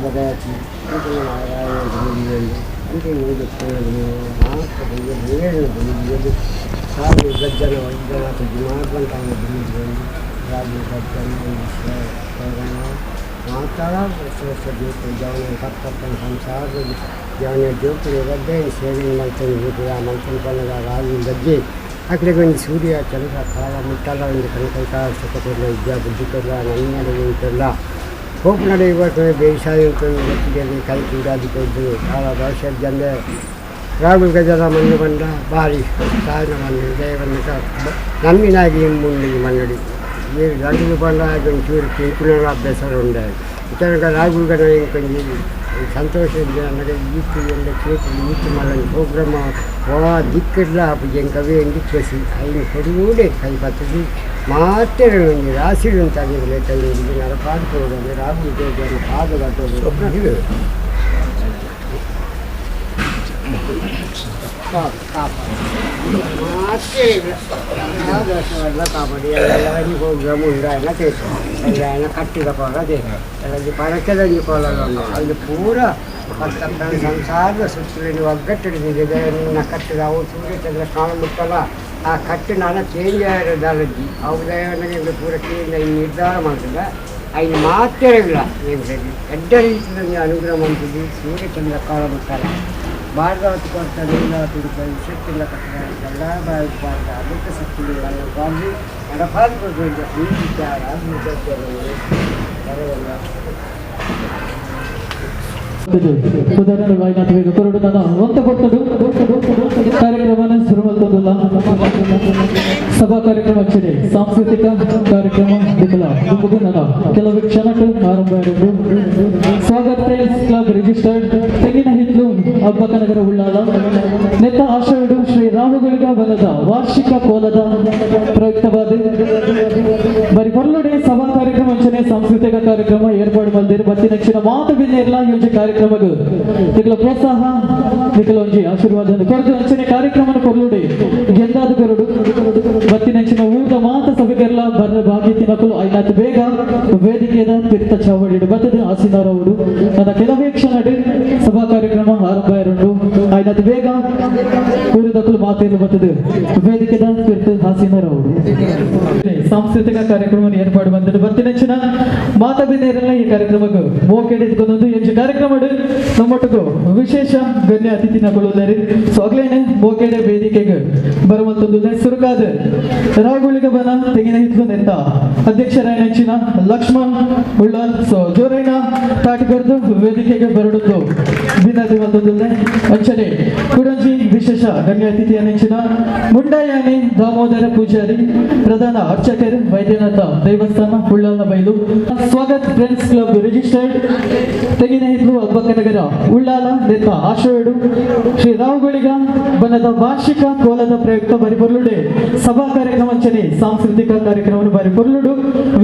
ಬದಲಾಯಿಸಿ ಸಾಲು ಗಜ್ಜನ ವೈದ್ಯನಾಥ ರಾಜು ಗಜ್ಜನ ಮಾತಾಡ ವರ್ಷ ಜೋಕು ಜವನ ತಪ್ಪನ ಸಂಸಾರ ಜವನ ಜೋಕುಲು ರಡ್ಡೆ ಸೇವೆ ಮಲ್ತೊಂದು ಜೋಕುಲ ಮಲ್ತೊಂದು ಪನ್ನಗ ರಾಜು ಗಜ್ಜೆ ಅಕ್ಲೆಗ್ ಸೂರ್ಯ ಚಂದ್ರ ಕಾಲ ಮುಟ್ಟಲ ಒಂದು ಕನಕೈಕ ಸುಖ ಕೊರ್ಲ ವಿದ್ಯಾ ಬುದ್ಧಿ ಕೊರ್ಲ ನನ್ನಡೆ ಕೊರ್ಲ ಹೋಪುನಡೆ ಇವತ್ತು ಬೇಸಾಯ ಕೈ ಕೂಡಾದಿ ಕೊದ್ದು ಕಾಲ ದೋಷ ಜಂದೆ ರಾಹುಲ್ ಗಜಲ ಮಣ್ಣು ಬಂದ ಭಾರಿ ಸಾಯನ ಮಣ್ಣು ದಯವನ್ನ ನಮ್ಮಿನಾಗಿ ಮುಂಡಿ ಮಣ್ಣಡಿ ರಂಗು ಬಂದ ಚೂರು ಕಿಂಕುನ ಅಭ್ಯಾಸ ಉಂಡೆ ಇತನಕ ರಾಹುಲ್ ಗಣ ಕೊಂಚ ಸಂತೋಷ ನನಗೆ ಈತು ಎಂದ ಕೇತು ಈತು ಮಲ್ಲ ಪ್ರೋಗ್ರಾಮ ವಾ ದಿಕ್ಕಿಡ್ಲ ಎಂಕವೇ ಎಂದು ಖುಷಿ ಐನು ಕೊಡುವುದೇ ಕೈ ಪತ್ತದು ಮಾತ್ರ ಒಂಜಿ ರಾಶಿ ಉಂಟಾಗಿರಲಿ ಕೈ ನರಪಾಡು ಕೊಡೋದು ರಾಹುಲ್ ಗಜನ ಪಾದ ಕಟ್ಟೋದು ಕಟ್ಟಿದ ಪೂರ ಸಂಸಾರದ ಸುತ್ತಲಿನ ಒಗ್ಗಟ್ಟಿಡಿದೆ ಕಟ್ಟಿದ ಅವು ಸೂರ್ಯ ಚಂದ್ರ ಕಾಣ ಮುಟ್ಟಲ್ಲ ಆ ಕಟ್ಟು ನಾನು ಚೇಂಜ್ ಆಗಿರೋದಲ್ಲಜ್ಜಿ ಅವು ದಯವನಿಗೆ ಪೂರ ಚೇಂಜ್ ನಿರ್ಧಾರ ಮಾಡ್ತದೆ ಐನು ಮಾತ್ರ ಇಲ್ಲ ಎಡ್ಡ ರೀತಿಯಲ್ಲಿ ಅನುಗ್ರಹ ಮಾಡ್ತಿದ್ವಿ ಸೂರ್ಯ ಚಂದ್ರ ಕಾಣ ಮುಟ್ಟಲ್ಲ ಭಾರತ ಕೊಡ್ತಾರೆ ಶಕ್ತಿಲ್ಲ ಕಟ್ಟಡ ಎಲ್ಲ ಭಾರತ ಅದಕ್ಕೆ ಶಕ್ತಿ ಬಾಂಬು ಎಡಪಾದು ಕಾರ್ಯಕ್ರಮ ಶುರು ಸಭಾ ಕಾರ್ಯಕ್ರಮ ಸಾಂಸ್ಕೃತಿಕ ಕಾರ್ಯಕ್ರಮ ಕೆಲವು ಕ್ಷಣಕ್ಕೆ ಆರಂಭ. Swagath friends club registered Tengina Hitlu Abbakkanagara Ullal ನೆತ್ತ ಆಶಯುಡು ಶ್ರೀ ರಾಹುಗುಳಿಗ ಬಲದ ವಾರ್ಷಿಕ ಕೋಲದ ಪ್ರಯುಕ್ತವಾದ ಬರಿ ಕೊರ್ಲುಡೆ ಸಭಾ ಕಾರ್ಯಕ್ರಮ ಅಂಚನೆ ಸಾಂಸ್ಕೃತಿಕ ಕಾರ್ಯಕ್ರಮ ಏರ್ಪಾಡು ಮಲ್ದಿರು ಬತ್ತಿ ನೆಚ್ಚಿನ ಮಾತು ಬಿನ್ನೇರ್ಲ ಈ ಒಂಜಿ ಕಾರ್ಯಕ್ರಮಗ್ ನಿಕಲ ಪ್ರೋತ್ಸಾಹ ನಿಕಲ ಒಂಜಿ ಆಶೀರ್ವಾದ ಕೊರದು ಅಂಚನೆ ಕಾರ್ಯಕ್ರಮನ ಕೊರ್ಲುಡೆ ಗೆಂದಾದ ಕೊರಡು ಬತ್ತಿ ನೆಚ್ಚಿನ ಊಟ ಮಾತ ಸಭೆಗೆಲ್ಲ ಬರ್ರ ಭಾಗ್ಯ ತಿನಕಲು ಐನಾತ್ ಬೇಗ ವೇದಿಕೆದ ತೀರ್ಥ ಚಾವಡಿಡು ಬತ್ತದ ಆಸೀನರವರು ನನ್ನ ಕೆಲವೇ ಕ್ಷಣಡು ಸಭಾ ಕಾರ್ಯಕ್ರಮ ಆರಂಭ ಇರುಂಡು ಐನಾತ್ ಬೇಗ ಊರಿದಕಲು ಮಾತೇನು ಬತ್ತದ ವೇದಿಕೆದ ತೀರ್ಥ ಆಸೀನರವರು ಸಾಂಸ್ಕೃತಿಕ ಕಾರ್ಯಕ್ರಮ ಏರ್ಪಾಡು ಬಂದದ್ದು ಬತ್ತಿ ನೆಚ್ಚಿನ ಮಾತಾ ಬಿನ್ನೇರೆಲ್ಲ ಈ ಕಾರ್ಯಕ್ರಮಕ್ಕೆ ಮೋಕೆಡಿದ್ಕೊಂಡು ಎಂಜಿ ಕಾರ್ಯಕ್ರಮ ನಮ್ಮೊಟ್ಟಿಗೂ ವಿಶೇಷ ಗಣ್ಯ ಅತಿಥಿನಗೊಳ್ಳುತ್ತಾರೆ. ಸೊ ಅಗ್ಲೇನೆ ಮೋಕೆಡೆ ವೇದಿಕೆಗೆ ಬರುವಂತದ್ದು ಸುರುಕಾದ ರಾಗುಳಿಗೆ ಬನ ತೆಂಗಿನ ಹಿತ್ಲು ನೆತ್ತ ಅಧ್ಯಕ್ಷರಾಯ ನೆಚ್ಚಿನ ಲಕ್ಷ್ಮಣ್ ಉಳ್ಳಾಲ್. ಸೊ ಜೋರೈನ ತಾಟಿಕೊರ್ದು ವೇದಿಕೆಗೆ ಬರಡುದು ವಿನಂತಿ ಮತ್ತೊಂದು ಅಂಚನೆ ಕುಡಂಜಿ ವಿಶೇಷ ಗಣ್ಯ ಅತಿಥಿಯ ನೆಚ್ಚಿನ ಮುಂಡಾಯಾನಿ ದಾಮೋದರ ಪೂಜಾರಿ ಪ್ರಧಾನ ಅರ್ಚಕರು ವೈದ್ಯನಾಥ ದೇವಸ್ಥಾನ ಉಳ್ಳಾಲ್ನ ಬೈಲು. Swagath friends club registered Tengina Hitlu Abbakkanagara Ullal ನೆತ್ತ ಆಶ್ರಯಡು ಶ್ರೀ ರಾಹುಗಳಿಗ ಬನದ ವಾರ್ಷಿಕ ಕೋಲದ ಪ್ರಯುಕ್ತ ಬರಿಪೊರ್ಲುಡೆ ಸಭಾ ಕಾರ್ಯಕ್ರಮ ಅಂಚನೆ ಸಾಂಸ್ಕೃತಿಕ ಕಾರ್ಯಕ್ರಮವನ್ನು ಬರಿಪೊರ್ಲುಡು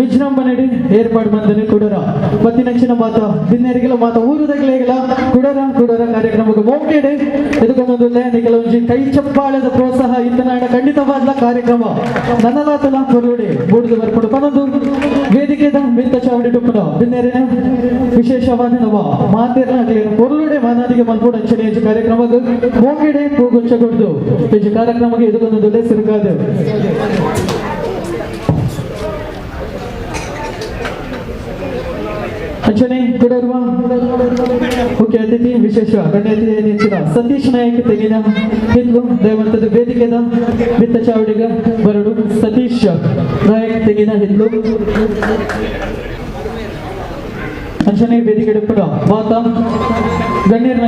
ವಿಜೃಂಭಣೆಡಿ ಏರ್ಪಾಡು ಬಂದನೆ ಕುಡರ ಬತ್ತಿನಂಚಿನ ಮಾತ ಬಿನ್ನೆರಿಗೆಲ ಮಾತ ಊರುದಗಲೇಗಲ ಕುಡರ ಕುಡರ ಕಾರ್ಯಕ್ರಮಕ್ಕೆ ಮೋಕೆಡೆ ಎದುಕೊಂದೊಂದು ಕೆಲವೊಂಜಿ ಕೈ ಚಪ್ಪಾಳದ ಪ್ರೋತ್ಸಾಹ ಇತ್ತನಾಡ ಖಂಡಿತವಾದ ಕಾರ್ಯಕ್ರಮ ನನ್ನಲಾತಲ ಪೊರ್ಲುಡೆ ಬೂಡುದು ಬರ್ಪುಡು ಪನೊಂದು ವೇದಿಕೆದ ಮಿತ್ತ ಚಾವಡಿ ಟುಪ್ಪುನ ಬಿನ್ನೆರಿನ ವಿಶೇಷವಾದ ನಮ್ಮ ಮಾತೇರ್ನ ಪೊರ್ಲುಡೆ ಮಾನಾದಿಗೆ ಮಲ್ಪುಡು ಅಂಚನೆ ಕಾರ್ಯಕ್ರಮಕ್ಕೆ ಮೋಕೆಡೆ ಪೂಗುಚ್ಚ ಕೊಡ್ದು ಈ ಕಾರ್ಯಕ್ರಮಕ್ಕೆ ಎದುಕೊಂದೊಂದು ಸಿರುಕಾದ ಅಂಚನೆ ಕೊಡರುವ ಮುಖ್ಯ ಅತಿಥಿ ವಿಶೇಷ ಗಣ್ಯ ಅತಿಥಿ ನೆಚ್ಚಿನ ಸತೀಶ್ ನಾಯಕ್ ತೆಂಗಿನ ಹಿತ್ಲು ದಯವಂತದ ವೇದಿಕೆದ ಬಿತ್ತ ಚಾವಡಿಗ ಬರಡು ಸತೀಶ್ ನಾಯಕ್ ತೆಂಗಿನ ಹಿತ್ಲು ಅಂಚನೆ ವೇದಿಕೆ ಕೂಡ ಮಾತಾ ಗಣ್ಯರ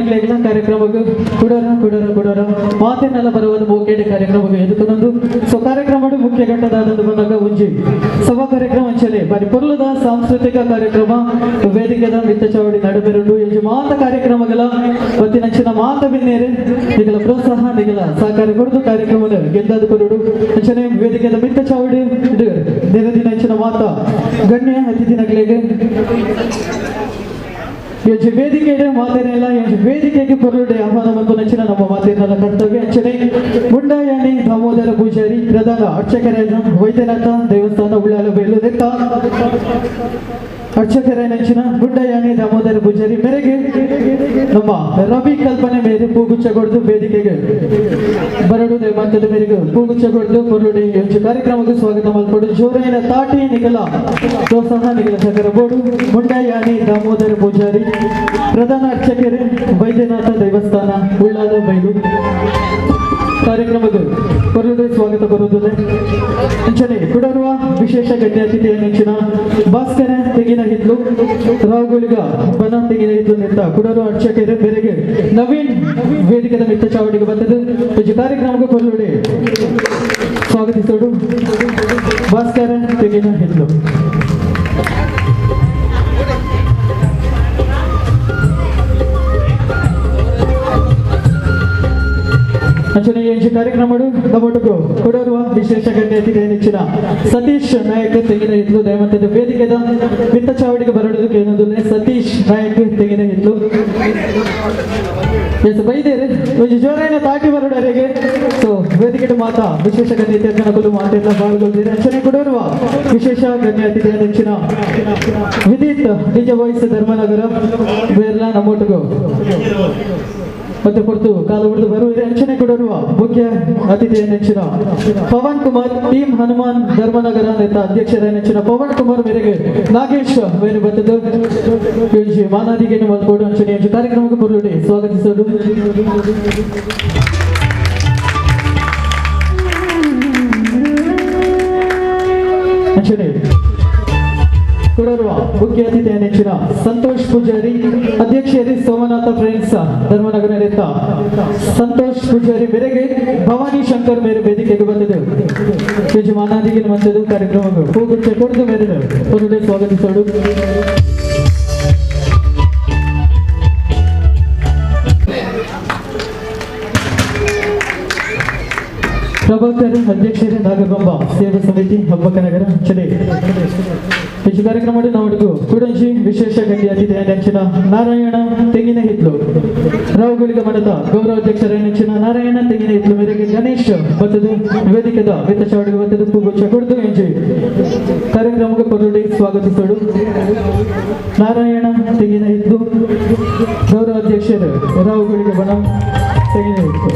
ಕಾರ್ಯಕ್ರಮಕ್ಕೆ ಕುಡರ ಕುಡರ ಕುಡರ ಮಾತಿನೆಲ್ಲ ಬರುವುದು ಮೋಕೇಡಿ ಕಾರ್ಯಕ್ರಮಕ್ಕೆ ಎದುಕೊಂದು. ಸೊ ಕಾರ್ಯಕ್ರಮ ಮುಖ್ಯ ಘಟ್ಟದಾದಂದು ಬಂದಾಗ ಉಂಜಿ ಸಭಾ ಕಾರ್ಯಕ್ರಮ ಅಂಚನೆ ಬಾರಿ ಪೊರ್ಲುದ ಸಾಂಸ್ಕೃತಿಕ ಕಾರ್ಯಕ್ರಮ ವೇದಿಕೆದ ಮಿತ್ತ ಚಾವಡಿ ನಡುಬೆರುಂಡು ಇಂಜಿ ಮಾತ ಕಾರ್ಯಕ್ರಮಗಳ ಬತ್ತಿನಂಚಿನ ಮಾತ ಬಿನ್ನೇರು ನಿಗಲ ಪ್ರೋತ್ಸಾಹ ನಿಗಲ ಸಹಕಾರ ಕೊಡುದು ಕಾರ್ಯಕ್ರಮದ ಗೆದ್ದಾದ ಕೊರಡು ಅಂಚನೆ ವೇದಿಕೆದ ಮಿತ್ತ ಚಾವಡಿ ನೆರೆದಿನಂಚಿನ ಮಾತ ಗಣ್ಯ ಅತಿಥಿನಗಳಿಗೆ ಎಂಚ ವೇದಿಕೆಯ ಮಾತೇನೆಲ್ಲ ಎಂಚ ವೇದಿಕೆಗೆ ಪೊರ್ಲುಡೆ ಆಹ್ವಾನ ಮತ್ತು ನೆಚ್ಚಿನ ನಮ್ಮ ಮಾತೇನೆಲ್ಲ ಕರ್ತವ್ಯ ಅಂಚನೆ ಮುಂಡಾಯಾನಿ ದಾಮೋದರ ಪೂಜಾರಿ ಪ್ರಧಾನ ಅರ್ಚಕರಾದ ವೈದ್ಯನಾಥ ದೇವಸ್ಥಾನ ಉಳ್ಳಾಲ ಬೈಲು ದೆತ್ತ ಅರ್ಚಕರೈನಂಚಿನ ಗುಂಡಯ್ಯಾನಿ ದಾಮೋದರ ಪೂಜಾರಿ ಮೇರೆಗೆ ನಮ್ಮ ರವಿ ಕಲ್ಪನೆ ಮೇರೆ ಪೂಗುಚ್ಚ ಕೊಡ್ದು ವೇದಿಕೆಗೆ ಬರಡು ದೇವಂತದ ಮೇರೆಗೆ ಪೂಗುಚ್ಚ ಕೊಡ್ದು ಕೊರಡು ಎಂಚು ಕಾರ್ಯಕ್ರಮಕ್ಕೆ ಸ್ವಾಗತ ಮಾಡಿಕೊಡು ಜೋರೈನ ತಾಟಿ ನಿಖಲ ಪ್ರೋತ್ಸಾಹ ನಿಖಲ ಸಕರ ಬೋಡು ಗುಂಡಯ್ಯಾನಿ ದಾಮೋದರ ಪೂಜಾರಿ ಪ್ರಧಾನ ಅರ್ಚಕರೇ ವೈದ್ಯನಾಥ ದೇವಸ್ಥಾನ ಉಳ್ಳಾದ ಬೈಲು ಕಾರ್ಯಕ್ರಮಕ್ಕೆ ಕೊರಡು ಸ್ವಾಗತ ಬರುವುದಿಲ್ಲ. ಅಂಚನೆ ಕುಡರುವ ವಿಶೇಷ ಗಣ್ಯ ಅತಿಥಿಯ ನೆಚ್ಚಿನ ಭಾಸ್ಕರ ತೆಂಗಿನ ಹಿತ್ಲು ರಾವುಗಳಿಗ ಬನ ತೆಂಗಿನ ಹಿತ್ಲು ನಿಂತ ಕುಡರುವ ಅರ್ಚಕರ ಮೇರೆಗೆ ನವೀನ್ ವೇದಿಕೆದ ಮಿತ್ತ ಚಾವಡಿಗೆ ಬಂದದ್ದು ಈ ಕಾರ್ಯಕ್ರಮಕ್ಕೆ ಕೊರಡು ಸ್ವಾಗತಿಸೋಡು ಭಾಸ್ಕರ ತೆಂಗಿನ ಹಿತ್ಲು. ಅಂಚನೆ ಈ ಕಾರ್ಯಕ್ರಮ ನಮ್ಮೊಟ್ಟಿಗೂ ಕೊಡರುವ ವಿಶೇಷ ಗಣ್ಯ ಅತಿಥಿಯ ನೆಚ್ಚಿನ ಸತೀಶ್ ನಾಯಕ್ ತೆಂಗಿನ ಹಿತ್ಲು ದಯವಂತದ ವೇದಿಕೆದ ಮಿತ್ತ ಚಾವಡಿಗೆ ಬರಡೋದಕ್ಕೆ ಏನೊಂದು ಸತೀಶ್ ನಾಯಕ್ ತೆಂಗಿನ ಹಿತ್ಲು ಎಸ್ ಬೈದೇರಿ ಒಂಜಿ ಜೋರೈನ ತಾಟಿ ಬರಡರಿಗೆ. ಸೊ ವೇದಿಕೆ ಮಾತಾ ವಿಶೇಷ ಗಣ್ಯ ಅತಿಥಿಯ ಮಾತೆಲ್ಲ ಪಾಲ್ಗೊಳ್ತೀರಿ. ಅಂಚನೆ ಕೊಡರುವ ವಿಶೇಷ ಗಣ್ಯ ಅತಿಥಿಯ ನೆಚ್ಚಿನ ವಿದಿತ್ ಡಿಜೆ ವಾಯ್ಸ್ ಧರ್ಮನಗರ ಬೇರ್ಲಾ ನಮ್ಮೊಟ್ಟಿಗೂ ಮತ್ತೆ ಕೊಡ್ತು ಕಾಲ ಹೊಡೆದು ಬರುವ ಅಂಚನೆ ಕೊಡರುವ ಮುಖ್ಯ ಅತಿಥಿಯ ನೆಚ್ಚಿನ ಪವನ್ ಕುಮಾರ್ ಟೀಮ್ ಹನುಮಾನ್ ಧರ್ಮನಗರ ನೇತ ಅಧ್ಯಕ್ಷರ ನೆಚ್ಚಿನ ಪವನ್ ಕುಮಾರ್ ಮೇರೆಗೆ ನಾಗೇಶ್ ಮೇರೆ ಬತ್ತದ್ದು ಮಾನಾದಿಗೆ ಮಲ್ಕೋಡು ಅಂಚನೆ ಕಾರ್ಯಕ್ರಮಕ್ಕೆ ಬರಲುಡಿ ಸ್ವಾಗತಿಸಲು. ಅಂಚನೆ ಕೊಡರುವ ಮುಖ್ಯ ಅತಿಥಿಯ ನೆಚ್ಚಿನ ಸಂತೋಷ್ ಪೂಜಾರಿ ಅಧ್ಯಕ್ಷರು ಸೋಮನಾಥ ಫ್ರೆಂಡ್ಸ್ ಧರ್ಮನಗರ ನೇತ ಸಂತೋಷ್ ಪೂಜಾರಿ ಮೇರೆಗೆ ಭವಾನಿ ಶಂಕರ್ ಮೇರೆ ವೇದಿಕೆಗೆ ಬಂದಿದೆ ಯಜಮಾನಾದಿಗೆ ಮಂತದ್ದು ಕಾರ್ಯಕ್ರಮ ಹೂಗುಚ್ಚ ಕೊಡದು ಮೇರೆ ಕೊರಡೆ ಸ್ವಾಗತಿಸೋಡು. ಪ್ರಭಾಕರ್ ಅಧ್ಯಕ್ಷರೇ ನಾಗಬಂಬ ಸೇವಾ ಸಮಿತಿ ಹಬ್ಬಕನಗರ ಚಲೆ ಈ ಕಾರ್ಯಕ್ರಮ ನಾವು ಕುಡಂಜಿ ವಿಶೇಷ ಗಣ್ಯ ಅತಿಥಿಯ ನೆಚ್ಚಿನ ನಾರಾಯಣ ತೆಂಗಿನ ಹಿತ್ಲು ರಾವುಗಳಿಗೆ ಮಠದ ಗೌರವ ಅಧ್ಯಕ್ಷರ ನೆಚ್ಚಿನ ನಾರಾಯಣ ತೆಂಗಿನ ಹಿತ್ಲು ಮೇರೆಗೆ ಗಣೇಶ್ ಬತ್ತದು ವೇದಿಕೆದ ವಿತ್ತ ಚಾವಡಿಗೆ ಬತ್ತದು ಪೂಗುಚ್ಚ ಕೊಡ್ದು ಎಂಜಿ ಕಾರ್ಯಕ್ರಮಕ್ಕೆ ಕೊರಡಿ ಸ್ವಾಗತಿಸೋಡು. ನಾರಾಯಣ ತೆಂಗಿನ ಹಿತ್ಲು ಗೌರವ ಅಧ್ಯಕ್ಷರು ರಾವುಗಳಿಗೆ ಬಣ ತೆಂಗಿನ ಹಿತ್ಲು.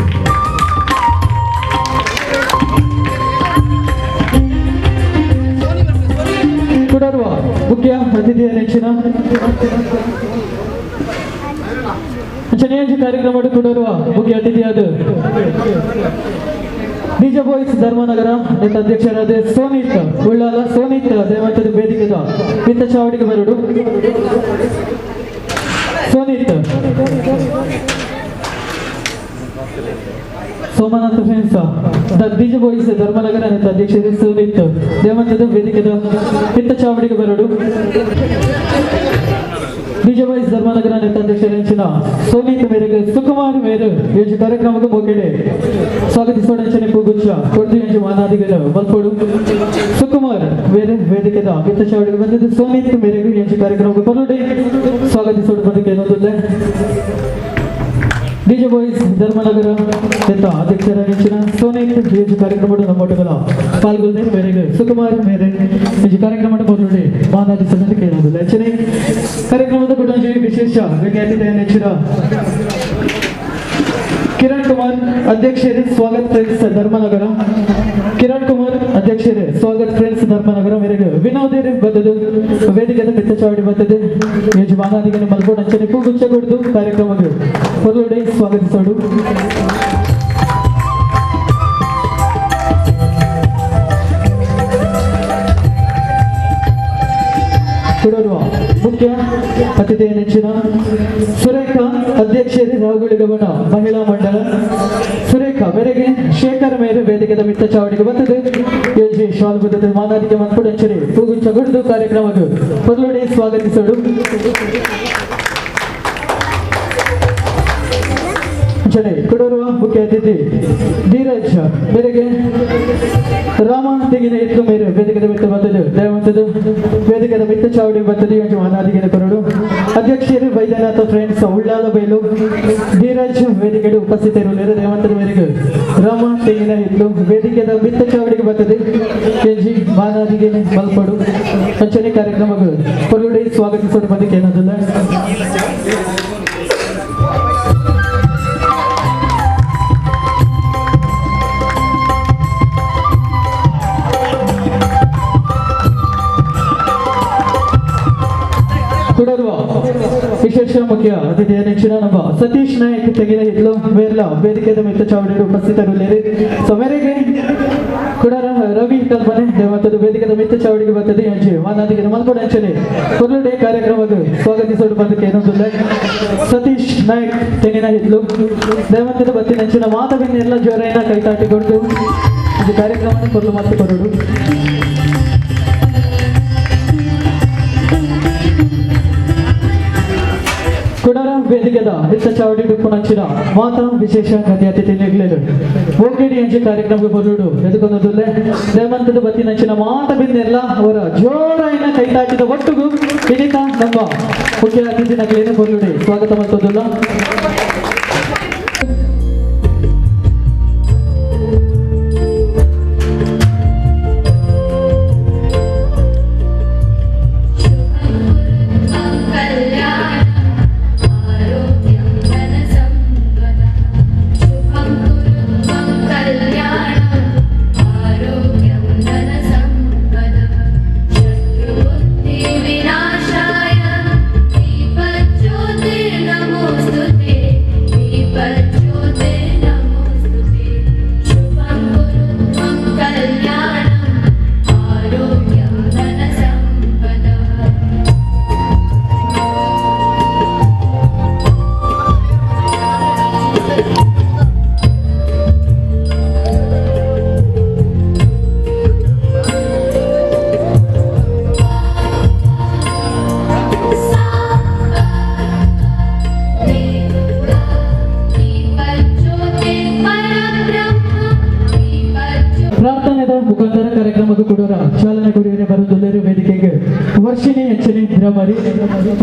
ಕೊಡರುವ ಮುಖ್ಯ ಅತಿಥಿಯ ನೆಚ್ಚಿನ ಅಂಚನೆಯಂಚು ಕಾರ್ಯಕ್ರಮ ಕೊಡರುವ ಮುಖ್ಯ ಅತಿಥಿಯಾದ ಡಿಜೆ ಬಾಯ್ಸ್ ಧರ್ಮನಗರ ನೇತ ಅಧ್ಯಕ್ಷರಾದ ಸೋನಿತ್ ಉಳ್ಳಾಲ ಸೋನಿತ್ ದೇವಂತದ ವೇದಿಕೆದ ಮಿತ್ತ ಚಾವಡಿಗೆ ಬರಡು ಸೋನಿತ್ Somanatha friends DJ boys Dharmanagara ನೇತ ಅಧ್ಯಕ್ಷರು ಸೋನಿತ್ ದೇವಂತದ ವೇದಿಕೆದ ಮಿತ್ತ ಚಾವಡಿಗೆ ಬರಡು. ಡಿಜೆ ಬಾಯ್ಸ್ ಧರ್ಮನಗರ ನೇತ ಅಧ್ಯಕ್ಷರ ನೆಚ್ಚಿನ ಸೋನಿತ್ ಮೇರೆಗೆ ಸುಕುಮಾರ್ ಮೇರು ಈ ಕಾರ್ಯಕ್ರಮಕ್ಕೆ ಮೋಕೆಡೆ ಸ್ವಾಗತಿಸೋಡಂಚನೆ ಪೂಗುಚ್ಚ ಕೊಡ್ದು ಎಂಜು ಮಾನಾದಿಗಳು ಮಲ್ಪೋಡು. ಸುಕುಮಾರ್ ಬೇರೆ ವೇದಿಕೆದ ಮಿತ್ತ ಚಾವಡಿಗೆ ಬಂದಿದ್ದು ಸೋನಿತ್ ಮೇರೆಗೆ ಎಂಜು ಕಾರ್ಯಕ್ರಮಕ್ಕೆ ಬರಡು ಸ್ವಾಗತಿಸೋಡು ಬಂದಕ್ಕೆ ಏನೊಂದಿಲ್ಲ. ಡಿಜೆ ಬಾಯ್ಸ್ ಧರ್ಮನಗರ ನೇತ ಅಧ್ಯಕ್ಷರ ನೆಚ್ಚಿನ ಸೋನಿತ್ ಈ ಕಾರ್ಯಕ್ರಮದ ನಮ್ಮೊಟ್ಟುಗಳ ಪಾಲ್ಗೊಳ್ಳೆ ಮೇರೆಗೆ ಸುಕುಮಾರ್ ಮೇರೆ ಈ ಕಾರ್ಯಕ್ರಮದ ಮೊದಲು ಮಾನಾದಿ ಸದನ ಕೇಳುವುದಿಲ್ಲ. ಹೆಚ್ಚಿನ ಕಾರ್ಯಕ್ರಮದ ಕೂಡ ವಿಶೇಷ ಗಣ್ಯ ಅತಿಥಿಯ ನೆಚ್ಚಿನ ಕಿರಣ್ ಕುಮಾರ್ ಅಧ್ಯಕ್ಷರೇ ಸ್ವಾಗತ್ ಫ್ರೆಂಡ್ಸ್ ಧರ್ಮನಗರ ಕಿರಣ್ ಕುಮಾರ್ ಅಧ್ಯಕ್ಷರೇ ಸ್ವಾಗತ್ ಫ್ರೆಂಡ್ಸ್ ಧರ್ಮನಗರ ಮೇರೆಗೆ ವಿನೋದೇರಿ ಬದ್ದದು ವೇದಿಕೆದ ಮಿತ್ತ ಚಾವಡಿ ಬರ್ತದೆ ಯಜಮಾನಾದಿಗೆ ಮಲ್ಕೋಡು ಅಂಚನೆ ಪೂಗುಚ್ಚ ಕೊಡ್ದು ಕಾರ್ಯಕ್ರಮಕ್ಕೆ ಹೊರಗಡೆ ಸ್ವಾಗತಿಸೋಡು. ಕೊಡರುವ ಮುಖ್ಯ ಅತಿಥಿಯ ನೆಚ್ಚಿನ ಸುರೇಖಾ ಅಧ್ಯಕ್ಷರೇ ರಾವುಗಳಿಗಮನ ಮಹಿಳಾ ಮಂಡಲ ಸುರೇಖಾ ಮೇರೆಗೆ ಶೇಖರ್ ಮೇರೆ ವೇದಿಕೆದ ಮಿತ್ತ ಚಾವಡಿಗೆ ಬರ್ತದೆ L G shawl ಬರ್ತದೆ ಮಾನಾದಿಗೆ ಮನ್ಪುಡಂಚನೆ ಪೂಗುಚ್ಚ ಕೊಡ್ದು ಕಾರ್ಯಕ್ರಮಕ್ಕೆ ಹೊರಗಡೆ ಸ್ವಾಗತಿಸೋಡು. ಅಂಚನೆ ಕೊಡರುವ ಮುಖ್ಯ ಅತಿಥಿ ಧೀರಜ್ ಮೇರೆಗೆ ರಾಮ ತೆಂಗಿನ ಎತ್ತು ಮೇರೆ ವೇದಿಕೆದ ಮಿತ್ತ ಬಂದದ್ದು ದಯವಂತದ್ದು ವೇದಿಕೆದ ಮಿತ್ತ ಚಾವಡಿ ಬರ್ತದೆ ಒಂಜಿ ಮಾನಾದಿಗೆನ ಕೊರಡು. ಅಧ್ಯಕ್ಷರು ವೈದ್ಯನಾಥ ಫ್ರೆಂಡ್ಸ್ ಉಳ್ಳಾಲ ಬೈಲು ಧೀರಜ್ ವೇದಿಕೆಗೆ ಉಪಸ್ಥಿತರು ದಯವಂತದ ಮೇರೆಗೆ ರಾಮ ತೆಂಗಿನ ಹಿತ್ಲು ವೇದಿಕೆದ ಮಿತ್ತ ಚಾವಡಿಗೆ ಬರ್ತದೆ ಕೆಜಿ ಮಾನಾದಿಗೆ ಮಲ್ಪಡು. ಅಂಚನೆ ಕಾರ್ಯಕ್ರಮಗಳು ಕೊರಡು ಸ್ವಾಗತಿಸೋದು ಬಂದಕ್ಕೆ ಏನದಲ್ಲ. ಕೊಡರುವ ವಿಶೇಷ ಮುಖ್ಯ ಅತಿಥಿಯ ನೆಚ್ಚಿನ ನಮ್ಮ ಸತೀಶ್ ನಾಯಕ್ ತೆಗೆದ ಹಿತ್ಲು ಬೇರ್ಲ ವೇದಿಕೆದ ಮಿತ್ತ ಚಾವಡಿ ಉಪಸ್ಥಿತರುಳ್ಳೇರಿ. ಸೊ ಮೇರೆಗೆ ಕುಡರ ರವಿ ಕಲ್ಪನೆ ದೇವತದ ವೇದಿಕೆದ ಮಿತ್ತ ಚಾವಡಿಗೆ ಬರ್ತದೆ ಅಂಚೆ ಮಾನಾದಿಗೆ ಮಲ್ಪಡ ಅಂಚನೆ ಕೊರಡೆ ಕಾರ್ಯಕ್ರಮದ ಸ್ವಾಗತಿಸೋಡು ಬಂದಕ್ಕೆ ಏನೊಂದಿಲ್ಲ. ಸತೀಶ್ ನಾಯಕ್ ತೆಂಗಿನ ಹಿತ್ಲು ದೇವತದ ಬತ್ತಿನ ಅಂಚಿನ ಮಾತವಿನ್ನೆಲ್ಲ ಜೋರೈನ ಕೈತಾಟಿ ಕೊಟ್ಟು ಇದು ಕಾರ್ಯಕ್ರಮನ ಕೊರಲು ಮತ್ತು ಕೊರಡು. ಕುಡರ ವೇದಿಕೆದ ಮಿತ್ತ ಚಾವಡಿ ಡುಪ್ಪುನಂಚಿನ ಮಾತಾ ವಿಶೇಷ ಗತಿ ಅತಿಥಿ ನಿಗ್ಲೇರು ಓಕೆಡಿ ಅಂಚೆ ಕಾರ್ಯಕ್ರಮಕ್ಕೆ ಬರುಡು ಎದುಕೊಂದುಲ್ಲೆ ರೇಮಂತದ ಬತ್ತಿನಂಚಿನ ಮಾತ ಬಿಂದೆಲ್ಲ ಅವರ ಜೋರಾಯಿನ ಕೈತಾಟಿದ ಒಟ್ಟುಗು ವಿನಿತ ನಮ್ಮ ಮುಖ್ಯ ಅತಿಥಿ ನಗಲೇನು ಬರುಡಿ ಸ್ವಾಗತ ಮತ್ತೊಂದಿಲ್ಲ. ಪ್ರಾರ್ಥನೆದ ಮುಖಾಂತರ ಕಾರ್ಯಕ್ರಮದ ಕೊಡೋರ ಚಾಲನೆ ಕೊಡುವರೆ ಬರುವುದಿಲ್ಲರು ವೇದಿಕೆಗೆ ವರ್ಷಿಣಿ ಹೆಚ್ಚಿನಿ ಭ್ರಮರಿ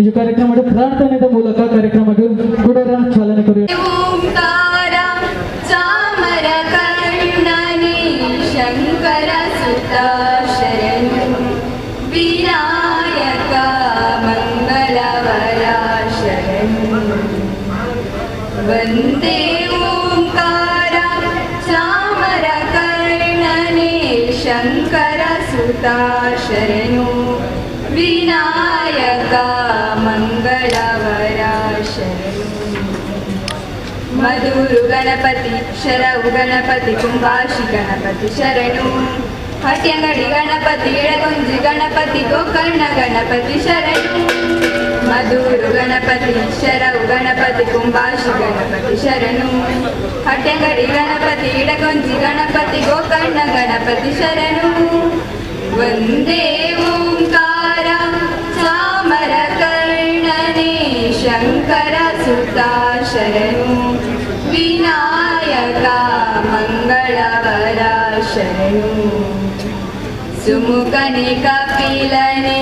ಈ ಕಾರ್ಯಕ್ರಮದ ಪ್ರಾರ್ಥನೆದ ಮೂಲಕ ಕಾರ್ಯಕ್ರಮಕ್ಕೆ ಕೊಡೋರ ಚಾಲನೆ ಕೊಡುವ. ಓಂಕಾರ ಚಾಮರ ಕರ್ಣನೆ ಶಂಕರ ಸುತ ಶರಣು ವಿನಾಯಕ ಮಂಗಳವರ ಶರಣು ವಂದೇ ಓಂಕಾರ ಚಾಮರ ಕರ್ಣನೆ ಶಂಕರ ಸುತ ಶರಣು ವಿನಾಯಕ ಮಂಗಳವರ ಶರಣು. ಮಧುರು ಗಣಪತಿ ಶರವು ಗಣಪತಿ ಕುಂಭಾಶಿ ಗಣಪತಿ ಶರಣು ಹಟ್ಯಂಗಡಿ ಗಣಪತಿ ಎಳಗೊಂಜಿ ಗಣಪತಿ ಗೋಕರ್ಣ ಗಣಪತಿ ಶರಣು. ಮಧುರು ಗಣಪತಿ ಶರವು ಗಣಪತಿ ಕುಂಭಾಶಿ ಗಣಪತಿ ಶರಣು ಹಟ್ಯಂಗಡಿ ಗಣಪತಿ ಎಡಗೊಂಜಿ ಗಣಪತಿ ಗೋಕರ್ಣ ಗಣಪತಿ ಶರಣು. ವಂದೇ ಓಂಕಾರ ಚಾಮರ ಕರ್ಣನೆ ಶಂಕರ ಸುತ ಶರಣು ವಿನಾಯಕ ಮಂಗಳವರ ಶರಣು. ಸುಮುಖನೆ ಕಪಿಲನೆ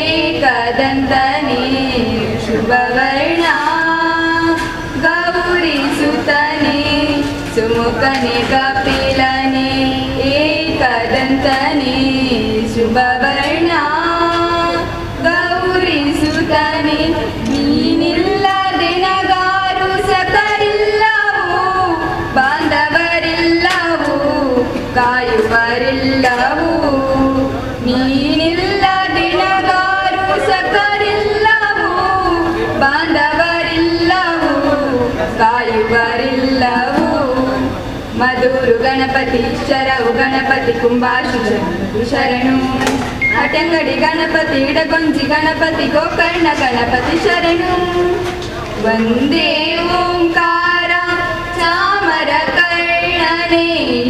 ಏಕದಂತನೆ ಶುಭವರ್ಣ ಗೌರಿ ಸುತನೆ ಸುಮುಖನೆ ಕಪಿಲನೆ ಏಕದಂತನೆ ಶುಭವರ್ಣ ಗೌರಿ ಸುತನೆ. ನೀನಿಲ್ಲದೆ ನಗಾರು ಸಕರಿಲ್ಲವು ಬಾಂಧವರಿಲ್ಲವು ಕಾಯುವರಿಲ್ಲವು. ನೀನಿಲ್ಲದೆ ನಗಾರು ಸಕರಿಲ್ಲವು ಬಾಂಧವರಿಲ್ಲವು ಕಾಯುವರಿಲ್ಲವು. ಮಧುರು ಗಣಪತಿ ಶರವು ಗಣಪತಿ ಕುಂಭಾಶಿ ಗಣಪತಿ ಶರಣು ಹಟಂಗಡಿ ಗಣಪತಿ ಇಡಗೊಂಜಿ ಗಣಪತಿ ಗೋಕರ್ಣ ಗಣಪತಿ ಶರಣು. ವಂದೇ ಓಂಕಾರ ಚಾಮರ ಕರ್ಣನೆ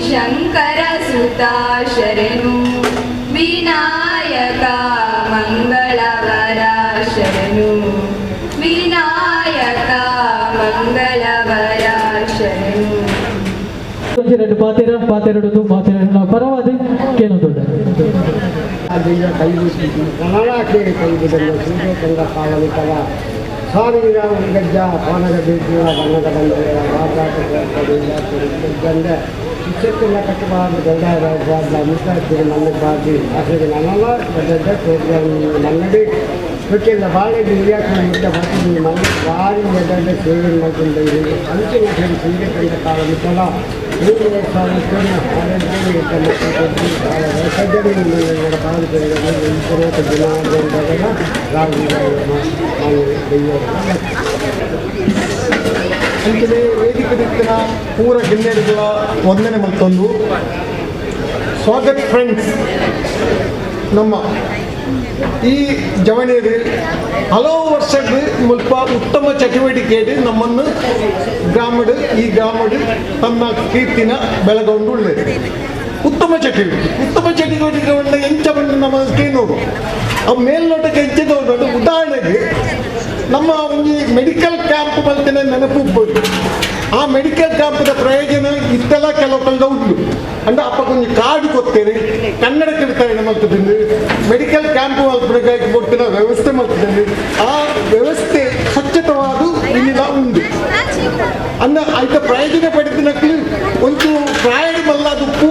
ಶಂಕರ ಸುತ ಶರಣು ವಿನಾಯಕ ಮಂಗಳವರ ಶರಣು ವಿನಾಯಕ ಮಂಗಳವರ ಒಂಜಿ ಎರಡು ಪಾತೆರ ಪಾತೆರಡು ಮಾತೆರ ಪರವಾದ ಕೇನೊಂದುಂಡು ಸ್ವಾಮಿ ಗಜ್ಜ ಪಾನಗ ಬೀಜ ಬಣ್ಣದ ಬಂದ ಗಂಡ ಇಚ್ಚಕ್ಕೆಲ್ಲ ಕಟ್ಟಬಾರ್ದು ಗಂಡ ಮುಟ್ಟಾಗ್ತೀರಿ ಮಣ್ಣಿಗೆ ಬಾರ್ದು ಅಸಲಿಗೆ ನನ್ನಲ್ಲ ದೊಡ್ಡ ಮನ್ನಡಿ ಗೊತ್ತಿಲ್ಲ ಬಾಳೆ ಹಿರಿಯಾಕ ಮುಟ್ಟ ಬರ್ತಿದ್ದೀನಿ ಮಣ್ಣು ಭಾರಿ ದೊಡ್ಡ ಸೇವೆ ಮಾಡ್ಕೊಂಡು ಅಂಚಿನ ಸೀರೆ ಕಂಡ ಕಾಲ ಮುಟ್ಟಲ್ಲ ಅಂಚನೆ ವೇದಿಕೆ ದಿಕ್ಕಿನ ಪೂರ ಗಿನ್ನೆಗಳ ವಂದನೆ ಮಲ್ತೊಂದು ಸ್ವಾಗತ್ ಫ್ರೆಂಡ್ಸ್ ನಮ್ಮ ಈ ಜವನಿಯರು ಹಲವು ವರ್ಷದ ಮುಲ್ಪ ಉತ್ತಮ ಚಟುವಟಿಕೆಯಲ್ಲಿ ನಮ್ಮನ್ನು ಗ್ರಾಮಡು ಈ ಗ್ರಾಮಡು ತನ್ನ ಕೀರ್ತಿನ ಬೆಳಗೊಂಡುಳ್ಳೆ ಉತ್ತಮ ಚಟುವಟಿಕೆ ಉತ್ತಮ ಚಟುವಟಿಕೆಗಳನ್ನ ಎಂಚ ಬಂದು ನಮ್ಮ ಕೇನೋಡು ಅವು ಮೇಲ್ನೋಟಕ್ಕೆ ಎಂಚದವರು. ಉದಾಹರಣೆಗೆ ನಮ್ಮ ಒಂದು ಮೆಡಿಕಲ್ ಕ್ಯಾಂಪ್ ಮಲ್ತಿನ ನೆನಪು. ಆ ಮೆಡಿಕಲ್ ಕ್ಯಾಂಪ್ದ ಪ್ರಯೋಜನ ಇತ್ತೆಲ್ಲ ಕೆಲವು ಕಲ್ದ ಉಂಟು ಅಂಡ ಅಪ್ಪ ಕೊಂಚ ಕಾರ್ಡ್ ಕೊಡ್ತೇನೆ ಕನ್ನಡಕ್ಕೆ ವಿತರಣೆ ಮಲ್ತದಿಂದ ಮೆಡಿಕಲ್ ಕ್ಯಾಂಪ್ ಮಲ್ಪುನಗ ಕೊಡ್ತಿನ ವ್ಯವಸ್ಥೆ ಮಲ್ತದಿಂದ ಆ ವ್ಯವಸ್ಥೆ ಸ್ವಚ್ಛತವಾದ ಇಲ್ಲಿಲ್ಲ ಉಂಟು ಅನ್ನ ಐತ ಪ್ರಯೋಜನ ಪಡೆದಿನಕ್ಲು ಒಂದು ಪ್ರಾಯಣ ಮಲ್ಲಾದುಪ್ಪು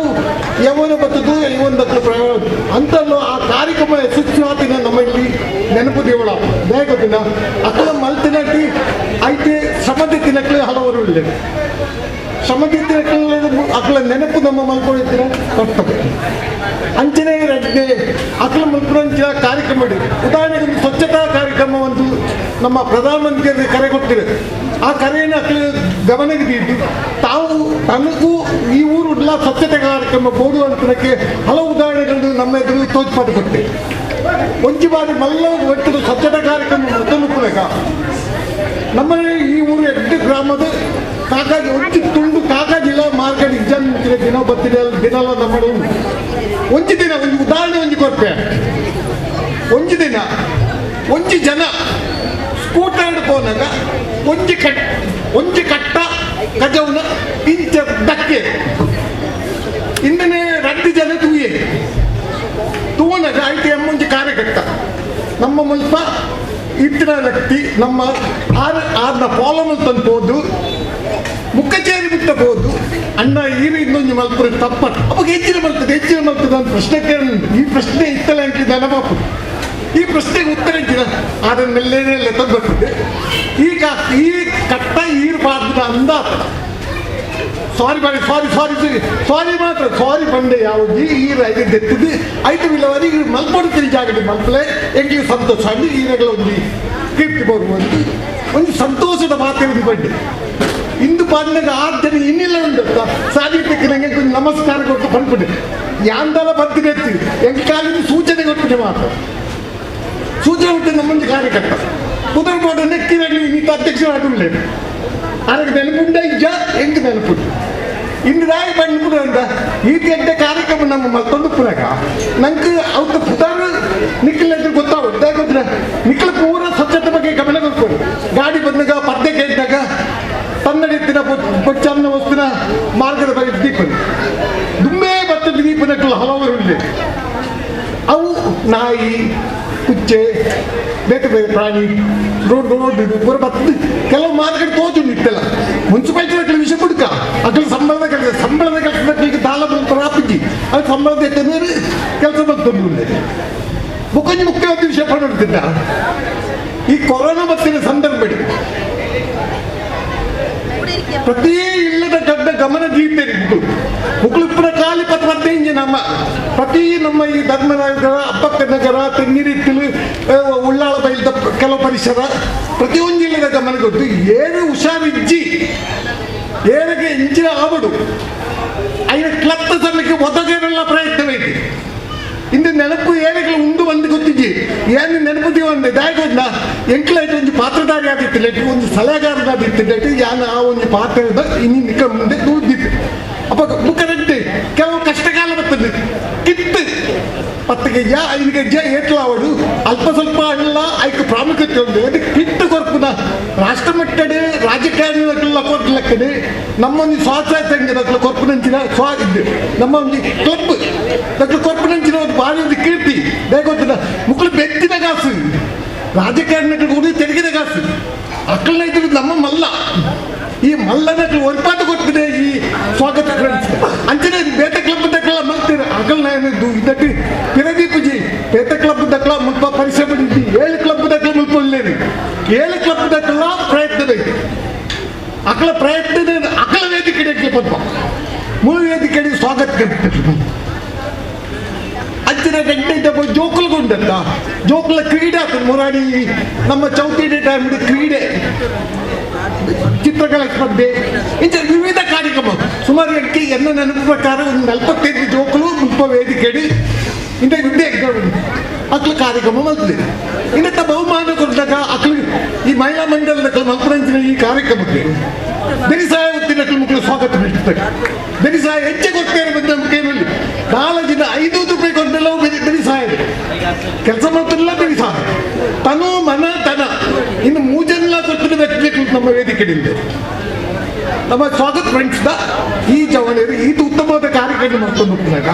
ಯವನ ಬತ್ತದು ಇವೊಂದಕ್ಲು ಪ್ರಯೋಜನ ಅಂತಲ್ಲೂ ಆ ಕಾರ್ಯಕ್ರಮ ಯಶಸ್ವಿಯಾತಿನ ನಮ್ಮ ಇಲ್ಲಿ ನೆನಪು ದೇವಳ ಬೇಗ ದಿನ ಅಕ್ಕಲ ಮಲ್ತಿನಟ್ಟಿ ಐತೆ ಶ್ರಮದ ತಿನ್ನಕ್ಲು ಹಲವರು ಇಲ್ಲ ಶ್ರಮದ ತಿನ್ನಕ್ಲು ಅಕ್ಕಲ ನೆನಪು ನಮ್ಮ ಮಲ್ಕೊಂಡಿದ್ದಿನ ಕರ್ತವ್ಯ. ಅಂಚನೆ ರಡ್ಡೆ ಅಕ್ಕಲ ಮಲ್ಪುರಂಚಿನ ಕಾರ್ಯಕ್ರಮ ಇದೆ. ಉದಾಹರಣೆಗೆ ಒಂದು ಸ್ವಚ್ಛತಾ ಕಾರ್ಯಕ್ರಮ ಒಂದು ನಮ್ಮ ಪ್ರಧಾನಮಂತ್ರಿಯವರಿಗೆ ಕರೆ ಕೊಟ್ಟಿದೆ. ಆ ಕರೆಯನ್ನು ಅಕ್ಕಲ ಗಮನಕ್ಕೆ ನೀಡಿ ತಾವು ತನಗೂ ಈ ಊರು ಎಲ್ಲ ಸ್ವಚ್ಛತೆ ಕಾರ್ಯಕ್ರಮ ಬೋಡು ಅಂತನಕ್ಕೆ ಹಲವು ಉದಾಹರಣೆಗಳನ್ನು ನಮ್ಮ ಎದುರು ತೋಜ್ಪಾటు ಕೊಟ್ಟೆ. ಒಂಜಿ ಬಾರಿ ಮಲ್ಲ ಒಟ್ಟು ಸ್ವಚ್ಛತಾ ಕಾರ್ಯಕ್ರಮ ಮೊದಲು ಪುನಗ ನಮ್ಮ ಈ ಊರು ಎಡ್ಡು ಗ್ರಾಮದ ಕಾಕಾಜಿ ಒಂಜಿ ತುಂಡು ಕಾಕಾಜಿಲ್ಲ ಮಾರ್ಕೆಟ್ ಇಜ್ಜನ್ ದಿನ ಬತ್ತಿನ ದಿನಲ ನಮ್ಮ ಒಂಜಿ ದಿನ ಒಂಜಿ ಉದಾಹರಣೆ ಒಂಜಿ ಕೊರ್ಪೆ. ಒಂಜಿ ದಿನ ಒಂಜಿ ಜನ ಸ್ಕೂಟರ್ ಪೋನಾಗ ಒಂಜಿ ಕಟ್ ಒಂಜಿ ಕಟ್ಟ ಕಜವುನ ಇಂಚ ದಕ್ಕೆ ಇಂದನೆ ರಡ್ಡು ಜನ ತೂಯೆ ತೂವನಾಗ ಐತಿ ಎಮ್ ಒಂಜಿ ಕಾರ್ಯಕರ್ತ ನಮ್ಮ ಮುಲ್ಪ ಇತ್ತಿನ ವ್ಯಕ್ತಿ ನಮ್ಮ ಆರು ಆರ್ನ ಫಾಲೋ ತಂದು ಮುಖಚೇರಿ ಬಿಟ್ಟ ಬೋದು ಅಣ್ಣ ಈರು ಇನ್ನೊಂದು ಮಲ್ಪುರ ತಪ್ಪ ಅವಾಗ ಹೆಚ್ಚಿನ ಮಲ್ತದೆ ಹೆಚ್ಚಿನ ಮಲ್ತದೆ ಅಂತ ಪ್ರಶ್ನೆ ಕೇಳ. ಈ ಪ್ರಶ್ನೆ ಇತ್ತಲ್ಲ ಅಂತ ನೆನಪಾಪು. ಈ ಪ್ರಶ್ನೆಗೆ ಉತ್ತರ ಇದ್ದಿಲ್ಲ ಆದ್ರೆ ಮೆಲ್ಲೇನೆ ಲೆತ್ತ ಬರ್ತದೆ. ಈ ಈ ಕಟ್ಟ ಈರು ಬಾರ್ದ ಅಂದ ಸಾರಿ ಬಾರಿ ಸಾರಿ ಸಾರಿ ಸಾರಿ ಮಾತ್ರ ಸಾರಿ ಬಂಡೆ ಯಾವುದು ಈ ಐದು ದೆತ್ತಿದ್ದು ಐದು ಇಲ್ಲವರೆ ಈ ಮಲ್ಪಡುತ್ತೀರಿ ಜಾಗಕ್ಕೆ ಮಲ್ಪಲೆ ಎಂಗೆ ಸಂತೋಷ ಅಲ್ಲಿ ಈರಗಳ ಒಂದು ಕೀರ್ತಿ ಬರುವಂತ ಒಂದು ಸಂತೋಷದ ಮಾತಿನ ಬಂಡೆ ಇಂದು ಪಾಡಿನಾಗ ಆರು ಜನ ಇನ್ನಿಲ್ಲ ಉಂಟು ಸಾಧ್ಯತೆಗೆ ನಂಗೆ ಕೊಂಚ ನಮಸ್ಕಾರ ಕೊಟ್ಟು ಬಂದ್ಬಿಟ್ಟೆ ಯಾಂದಲ ಬತ್ತಿನೆತ್ತಿ ಎಂಗೆ ಕಾಲಿನ ಸೂಚನೆ ಕೊಟ್ಬಿಟ್ಟೆ ಮಾತ್ರ ಸೂಚನೆ ಕೊಟ್ಟು ನಮ್ಮೊಂದು ಕಾರ್ಯಕರ್ತ ಕುದುರೆಬೋಟ ನೆಕ್ಕಿರಲಿ ಇನ್ನಿತ ಅಧ್ಯಕ್ಷರಾಗುಳ್ಳೆ ಅದಕ್ಕೆ ನೆನಪುಂಡ ಇಜ್ಜ ಎಂಗೆ ನೆನಪುಂಟು ಇಂದು ರಾಯಿ ಬಂದ್ಬಿಡು ಅಂತ ಈ ಎಡ್ಡೆ ಕಾರ್ಯಕ್ರಮ ನಮ್ಮ ಮತ್ತೊಂದು ಪುನಗ ನಂಗೆ ಅವತ್ತು ಪುದಾರ ನಿಖಿಲ್ ಅಂದ್ರೆ ಗೊತ್ತಾಗುತ್ತೆ. ಯಾಕಂದ್ರೆ ನಿಖಿಲ್ ಪೂರ ಸ್ವಚ್ಛತೆ ಬಗ್ಗೆ ಗಮನ ಕೊಡ್ಕೊಂಡು ಗಾಡಿ ಬಂದಾಗ ಪದ್ಯ ಕೇಳಿದಾಗ ತನ್ನಡಿತ್ತಿನ ಬೊಚ್ಚನ್ನ ವಸ್ತುನ ಮಾರ್ಗದ ಬಗ್ಗೆ ದೀಪ ದುಮ್ಮೇ ಬತ್ತದ ದೀಪನಕ್ಕಲು ಹಲವಾರು ಇಲ್ಲಿ ಅವು ನಾಯಿ ಕುಚ್ಚೆ ಬೇರೆ ಬೇರೆ ಪ್ರಾಣಿ ರೋಡ್ ರೋಡ್ ಇದು ಪೂರ ಬತ್ತದ ಕೆಲವು ಮಾರ್ಗಡೆ ತೋಚು ಇತ್ತಲ್ಲ ಮುನ್ಸಿಪಾಲಿಟಿ ಅಕ್ಲ ವಿಷಯ ಬಿಡ್ಕ ಅಕ್ಲ ಸಂಬಳದ ಕೆಲಸ ಸಂಬಳದ ಕೆಲಸದ ದಾಲ ಪ್ರಾಪಿಜಿ ಅದು ಸಂಬಳದ ಎತ್ತಂದ್ರೆ ಕೆಲಸ ಬಂತು. ಮುಖಂಜಿ ಮುಖ್ಯವಾದ ವಿಷಯ ಪಡೆದಿದ್ದ ಈ ಕೊರೋನಾ ಬತ್ತಿನ ಸಂದರ್ಭ ಪ್ರತಿ ಇಲ್ಲದ ದೊಡ್ಡ ಗಮನ ದೀತೇನೆ ಮುಕ್ಕಳು ಮುಕ್ಕಳು ಖಾಲಿ 10-15 ನಮ್ಮ ಪ್ರತಿ ನಮ್ಮ ಈ ಧರ್ಮನಗರ ಅಬ್ಬಕ್ಕ ನಗರ ತೆಂಗಿರಿತ್ತಲು ಉಳ್ಳಾಳ ಬೈಲ್ದ ಕೆಲವು ಪರಿಸರ ಪ್ರತಿಯೊಂದು ಇಲ್ಲದ ಗಮನ ಕೊಟ್ಟು ಏನು ಹುಷಾರಿಜ್ಜಿ ಏನಕ್ಕೆ ಇಂಚಿನ ಆವಡು ಐನ ಕ್ಲತ್ತ ತರಲಿಕ್ಕೆ ಒದಗೇನೆಲ್ಲ ಪ್ರಯತ್ನವೈತಿ ಇಂದು ನೆನಪು ಏನಕ್ಕೆ ಉಂಡು ಬಂದು ಗೊತ್ತಿಜ್ಜಿ ಏನು ನೆನಪು ಒಂದೆ ದಾಯಕೊಂಡ ಎಂಕ್ಲೈಟ್ ಒಂದು ಪಾತ್ರಧಾರಿ ಆಗಿತ್ತಿಲ್ಲ ಒಂದು ಸಲಹೆಗಾರನಾದಿತ್ತಿಲ್ಲ ಯಾನ ಆ ಒಂದು ಪಾತ್ರದ ಇನ್ನು ನಿಕ್ಕ ಮುಂದೆ ದೂದಿತ್ತು. ಅಪ್ಪ ಬುಕ್ಕ ರೆಡ್ಡಿ ಕೆಲವು ಕಷ್ಟಕಾಲ ಬರ್ತದೆ ಕಿತ್ತು 10 K G 5 K G ಏಟ್ಲಾವಡು ಅಲ್ಪ ಸ್ವಲ್ಪ ಅಲ್ಲ ಐಕ್ ಪ್ರಾಮುಖ್ಯತೆ ಉಂಟು. ಅದಕ್ಕೆ ಕಿಟ್ಟು ಕೊರ್ಪುನ ರಾಷ್ಟ್ರ ಮಟ್ಟದ ರಾಜಕಾರಣಿಗಳ ಕೊರ್ಪು ನಮ್ಮೊಂದು ಸ್ವಸಹಾಯ ಸಂಘದ ಕೊರ್ಪುನಂಚಿನ ಸ್ವ ಇದು ನಮ್ಮ ಒಂದು ಕ್ಲಬ್ ದಕ್ಕಲು ಕೊರ್ಪುನಂಚಿನ ಒಂದು ಭಾರಿ ಒಂದು ಕೀರ್ತಿ ಬೇಗೊತ್ತಿನ ಮುಕ್ಕಳು ಬೆತ್ತಿನ ಕಾಸು ರಾಜಕಾರಣಿಗಳು ಕೂಡ ತೆರಿಗಿನ ಕಾಸು ಅಕ್ಕಳನ್ನ ಇದ್ರು ನಮ್ಮ ಮಲ್ಲ ಈ ಮಲ್ಲನ ಒರ್ಪಾಟ ಕೊಟ್ಟಿದೆ ಈ ಸ್ವಾಗತ ಫ್ರೆಂಡ್ಸ್ ಅಂಚನೆ ಬೇತೆ ಕ್ಲಬ್ ದಕ್ಕಲ ಮಲ್ತೀರ ಅಗಲ್ನ ಏನಿದ್ದು ಇದಕ್ಕೆ ಪಿರದೀಪುಜಿ ಬೇತೆ ಕ್ಲಬ್ ದಕ್ಕಲ ಮುಲ್ಪ ಪರಿಶ್ರಮ ಇದ್ದು 7 ಕ್ಲಬ್ ದಕ್ಕಲ ಮುಲ್ಪ ಉಳ್ಳೇರಿ 7 ಕ್ಲಬ್ ದಕ್ಕಲ ಪ್ರಯತ್ನ ಐತೆ ಅಕಲ ಪ್ರಯತ್ನ ಅಕಲ ವೇದಿಕೆ ಪದ್ಮ ಮೂರು ವೇದಿಕೆ ಸ್ವಾಗತ ಅಂಚಿನ ಗಂಟೆ ಜೋಕುಲ್ಗುಂಡತ್ತ ಜೋಕುಲ ಕ್ರೀಡೆ ಆಗ್ತದೆ ಮುರಾಡಿ ನಮ್ಮ ಚೌತಿ ಟೈಮ್ ಕ್ರೀಡೆ ಚಿತ್ರಕಲಾ ಸ್ಪರ್ಧೆ ಇಂಥ ವಿವಿಧ ಕಾರ್ಯಕ್ರಮ ಸುಮಾರು ಎನ್ನ ನೆನಪು ಪ್ರಕಾರ ಒಂದು 45 ಜೋಕುಲು ಮುಲ್ಪ ವೇದಿಕೆಡಿ ಇಂಥ ವಿದ್ಯೆ ಅಕ್ಲು ಕಾರ್ಯಕ್ರಮ ಮಲ್ತದೆ. ಇನ್ನತ್ತ ಬಹುಮಾನ ಕೊಟ್ಟಾಗ ಅಕ್ಲು ಈ ಮಹಿಳಾ ಮಂಡಲದ ಮಲ್ಪರಂಚಿನ ಈ ಕಾರ್ಯಕ್ರಮಕ್ಕೆ ಬೆರಿಸಾಯ ಒತ್ತಿನ ಮಕ್ಕಳು ಸ್ವಾಗತ ನೀಡ್ತಾರೆ. ಬೆರಿಸಾಯ ಹೆಚ್ಚು ಕೊಡ್ತೇನೆ ಬಂದ ನಮ್ಮ ಕೈಯಲ್ಲಿ ಕಾಲದಿಂದ 5 ರೂಪಾಯಿ ಕೊಟ್ಟೆಲ್ಲ ಬೆರಿಸಾಯ ಕೆಲಸ ಮಾಡ್ತಿರಲಿಲ್ಲ ಬೆರಿಸಾಯ ತನು ಮನ ತನ ಇನ್ನು ಮೂಜೆಲ್ಲ ಕೊಟ್ಟಿದ್ದ ವ್ಯಕ್ತಿಗಳು ನಮ್ಮ ವೇದಿಕೆಯಿಂದ ನಮ್ಮ ಸ್ವಾಗತ ಫ್ರೆಂಡ್ಸ್ ಈ ಜವಳಿಯರು ಇದು ಉತ್ತಮವಾದ ಕಾರ್ಯಕ್ರಮ ಮಾಡ್ಕೊಂಡು ಹೋಗ್ತಾಗ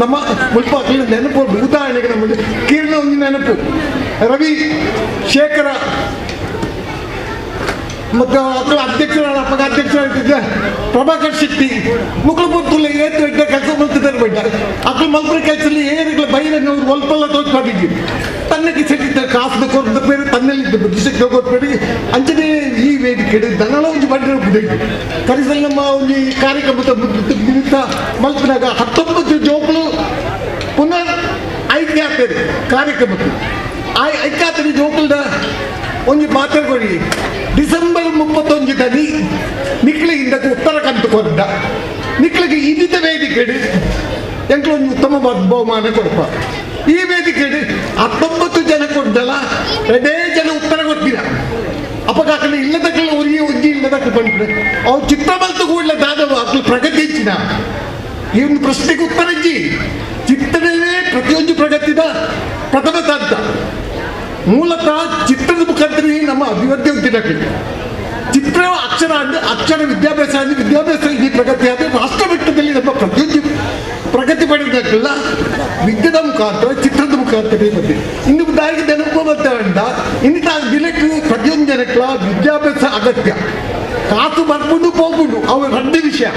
ನಮ್ಮ ಮುಲ್ಪ ನೆನಪು ಉದಾಹರಣೆಗೆ ನಮ್ಮ ಕಿರಣ ಒಂದು ನೆನಪು ರವಿ ಶೇಖರ ಮತ್ತು ಅಕ್ಕಳ ಅಧ್ಯಕ್ಷರ ಅಪ್ಪಗ ಅಧ್ಯಕ್ಷರಾಗಿದ್ದ ಪ್ರಭಾಕರ್ ಶೆಟ್ಟಿ ಮುಕ್ಕಳು ಪೊತ್ತುಲ್ಲ ಏತು ಎಡ್ಡ ಕೆಲಸ ಮಾಡ್ತಿದ್ದಾರೆ ಬೇಡ ಅಕ್ಕಳು ಮಲ್ಪರ ಕೆಲಸದಲ್ಲಿ ಏನುಗಳ ಬೈರನ್ನು ಅವ್ರು ಒಲ್ಪಲ್ಲ ತೋಚ್ಕೊಂಡಿದ್ವಿ ತನ್ನಕ್ಕೆ ಸೆಟ್ಟಿದ್ದ ಕಾಸು ಕೊರ್ದ ಬೇರೆ ತನ್ನಲ್ಲಿ ಬುದ್ಧಿಶಕ್ತಿ ಕೊಟ್ಬೇಡಿ ಅಂಚನೆ ಈ ವೇದಿಕೆ ದನಳ ಒಂದು ಬಂಡಿರ ಕನಿಸಲ್ ನಮ್ಮ ಒಂದು ಈ ಕಾರ್ಯಕ್ರಮದ ನಿಮಿತ್ತ ಮಲ್ಪನಾಗ 19 ಜೋಕುಲು ಪುನರ್ ಐಕ್ಯ ಆಗ್ತದೆ ಕಾರ್ಯಕ್ರಮಕ್ಕೆ ಐಕ್ಯ ಆಗ್ತದೆ ಜೋಕುಲ್ದ ಒಂದು ಮಾತಾಡ್ಕೊಳ್ಳಿ. ಡಿಸೆಂಬರ್ 31 ತನಿ ನಿಕ್ಲಿಗಿಂದ ಉತ್ತರ ಕಂತು ಕೊಟ್ಟ ನಿಕ್ಲಿಗೆ ಇದ್ದಿದ್ದ ವೇದಿಕೆ ಎಂಕ್ಲು ಒಂದು ಉತ್ತಮ ಬಹುಮಾನ ಕೊಡಪ್ಪ. ಈ ವೇದಿಕೆ 19 ಜನ ಕೊಟ್ಟಲ್ಲ ಎರಡೇ ಜನ ಉತ್ತರ ಕೊಟ್ಟಿಲ್ಲ ಅಪ್ಪಕಾಕಲಿ ಇಲ್ಲದಕ್ಕಲ್ಲ ಉರಿಯ ಉಜ್ಜಿ ಇಲ್ಲದಕ್ಕೆ ಬಂದ್ರೆ ಅವ್ರು ಚಿತ್ರ ಮಲ್ತು ಕೂಡಲ ದಾದವ ಅಕ್ಲು ಪ್ರಗತಿ ಹೆಚ್ಚಿನ ಈ ಒಂದು ಪ್ರಶ್ನೆಗೆ ಉತ್ತರ ಇಜ್ಜಿ ಚಿತ್ರವೇ ಪ್ರತಿಯೊಂದು ಪ್ರಗತಿದ ಪ್ರಥಮ ತಂತ ಮೂಲತಃ ಚಿತ್ರದ ಮುಖಾಂತರ ನಮ್ಮ ಅಭಿವೃದ್ಧಿ ಉದ್ದಿನಕ್ಕೆ ಚಿತ್ರ ಅಕ್ಷರ ಅಂದ್ರೆ ಅಕ್ಷರ ವಿದ್ಯಾಭ್ಯಾಸ ಅಂದ್ರೆ ವಿದ್ಯಾಭ್ಯಾಸ ಈ ಪ್ರಗತಿ ಆದರೆ ರಾಷ್ಟ್ರ ಮಟ್ಟದಲ್ಲಿ ನಮ್ಮ ಪ್ರತಿಯೊಂದು ಪ್ರಗತಿ ಪಡೆದಕ್ಕೆಲ್ಲ ವಿದ್ಯೆದ ಮುಖಾಂತರ ಚಿತ್ರದ ಮುಖಾಂತರ ಬಂದಿದೆ. ಇನ್ನು ದಾರಿಗೆ ನೆನಪು ಬರ್ತಾವಂಡ ಇನ್ನು ದಿನಕ್ಕೂ ಪ್ರತಿಯೊಂದು ಜನಕ್ಕಲ ವಿದ್ಯಾಭ್ಯಾಸ ಅಗತ್ಯ ಕಾಸು ಬರ್ಕೊಂಡು ಹೋಗ್ಬಿಡು ಅವು ರಡ್ಡು ವಿಷಯ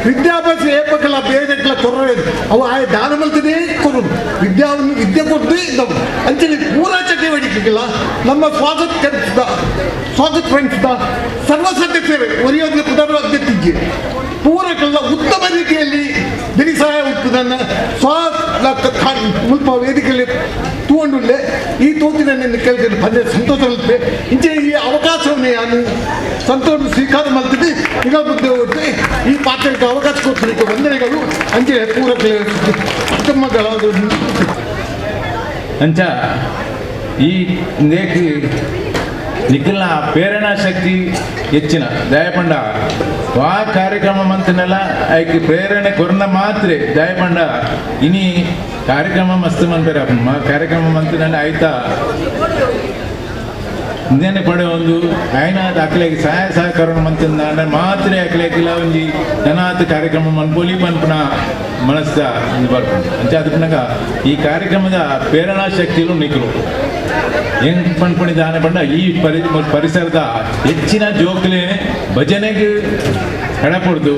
ವಿದ್ಯಾಭ್ಯಾಸ ಏಪಕ್ಕಲ್ಲ ಬೇರೆಕ್ಲ ಕೊರ್ರೆ ಅವು ಆಯ ದಾನ ಮಲ್ತದೇ ಕೊರು ವಿದ್ಯಾವನ್ನು ವಿದ್ಯೆ ಕೊಟ್ಟು ನಾವು ಅಂಚನೆ ಪೂರಾ ಚಟುವಟಿಕೆಗಳ ನಮ್ಮ ಸ್ವಾಗತ ಸ್ವಾಗತ ಫ್ರೆಂಡ್ಸ್ ಸರ್ವ ಸದಸ್ಯರು ಒರಿಯೋದ್ರ ಪ್ರಧಾನ ಅಧ್ಯಕ್ಷ ಪೂರಕ್ಕೆಲ್ಲ ಉತ್ತಮ ರೀತಿಯಲ್ಲಿ ಬೆರಿಸಹಾಯ ಉತ್ಪನ್ನ ಸ್ವ ಮುಲ್ಪ ವೇದಿಕೆಯಲ್ಲಿ ತೂಗೊಂಡುಳ್ಳೆ ಈ ತೋತಿನ ಕೇಳಿಕೊಂಡು ಬಂದ ಸಂತೋಷ ಇಂಚೆ ಈ ಅವಕಾಶವನ್ನು ನಾನು ಸಂತೋಷ ಸ್ವೀಕಾರ ಮಾಡ್ತಿದ್ದೆ. ಈಗ ಮುಂದೆ ಹೋಗುತ್ತೆ ಈ ಪಾತ್ರಕ್ಕೆ ಅವಕಾಶ ಕೊಟ್ಟಲಿಕ್ಕೆ ವಂದನೆಗಳು ಅಂಚೆ ಪೂರಕ ಕುಟುಂಬಗಳ ಅಂಚ ಈ ನಿಖಿಲ್ನ ಪ್ರೇರಣಾ ಶಕ್ತಿ ಹೆಚ್ಚಿನ ದಯಪಂಡ ವಾ ಕಾರ್ಯಕ್ರಮ ಮಂತನೆಲ್ಲ ಐಕ್ ಪ್ರೇರಣೆ ಕೊರ್ನ ಮಾತ್ರೆ ದಯಪಂಡ ಇನಿ ಕಾರ್ಯಕ್ರಮ ಮಸ್ತ್ ಮನ್ಪೇರ ಕಾರ್ಯಕ್ರಮ ಮಂತನೆಲ್ಲ ಆಯ್ತಾ ಇಂದೇನೆ ಪಡೆ ಒಂದು ಆಯ್ನ ಅಕ್ಲೆಗೆ ಸಹಾಯ ಸಹಕಾರ ಮಂತಂದ ಮಾತ್ರೆ ಅಕ್ಲೆಗಿಲ್ಲ ಒಂಜಿ ನನಾತ್ ಕಾರ್ಯಕ್ರಮ ಮನ್ಪೊಲಿ ಮನ್ಪುನ ಮನಸ್ಸ ಇದು ಬರ್ಪುಂಡು ಅಂಚ ಅದಕ್ಕನಾಗ ಈ ಕಾರ್ಯಕ್ರಮದ ಪ್ರೇರಣಾ ಶಕ್ತಿಲು ನಿಖಲು ಹೆಂಗ್ ಪಣ್ಪುಣಿ ದಾನ ಪಂಡ ಈ ಪರಿಸರದ ಹೆಚ್ಚಿನ ಜೋಕ್ಲೆ ಭಜನೆಗೆ ಎಡಪೊಡ್ದು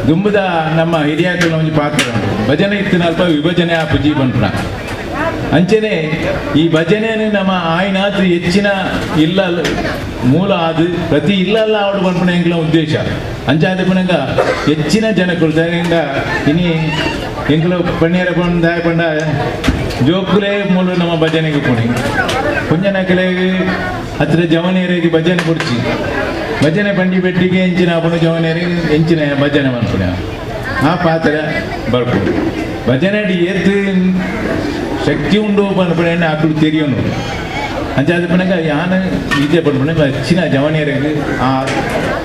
ದುಂಬದ ನಮ್ಮ ಹಿರಿಯಾಕುಲ ಒಂಜಿ ಪಾತ್ರ ಭಜನೆ ಇತ್ತಿನ ಅಲ್ಪ ವಿಭಜನೆ ಆಪುಜಿ ಪನ್ಪುನ ಅಂಚನೆ ಈ ಭಜನೆಯನ್ನು ನಮ್ಮ ಆಯ್ನಾತ್ ಹೆಚ್ಚಿನ ಇಲ್ಲ ಮೂಲ ಅದು ಪ್ರತಿ ಇಲ್ಲಲ್ಲ ಅವಳು ಪನ್ಪುಣ ಎಂಗ್ಲ ಉದ್ದೇಶ ಅಂಚಾದ ಪುನಂಗ ಹೆಚ್ಚಿನ ಜನಕುಲು ದಾನಿಂದ ಇನಿ ಎಂಕ್ಲ ಪಣ್ಯರ ಪಂಡ ಪಂಡ ಜೋಕುಲೇ ಮೂಲ ನಮ್ಮ ಭಜನೆಗೆ ಪುಣಿ ಪುಂಜನಕಲೆ ಹತ್ರ ಜವನಿಯರಿಗೆ ಭಜನೆ ಕೊಡ್ಚಿ ಭಜನೆ ಬಂಡಿ ಬೆಟ್ಟಿಗೆ ಎಂಚಿನ ಅಪುಣ ಜವನಿಯರಿಗೆ ಎಂಚಿನ ಭಜನೆ ಮನ್ಪುಣ ಆ ಪಾತ್ರ ಬರ್ಪು ಭಜನೆ ಏತ್ ಶಕ್ತಿ ಉಂಡು ಪನ್ಪುಣ ಅಕ್ಕಳು ತೆರಿಯೋನು ಅಂಚಾದ ಪನಗ ಯಾನ ಈತೆ ಪನ್ಪುಣ ಹೆಚ್ಚಿನ ಜವನಿಯರಿಗೆ ಆ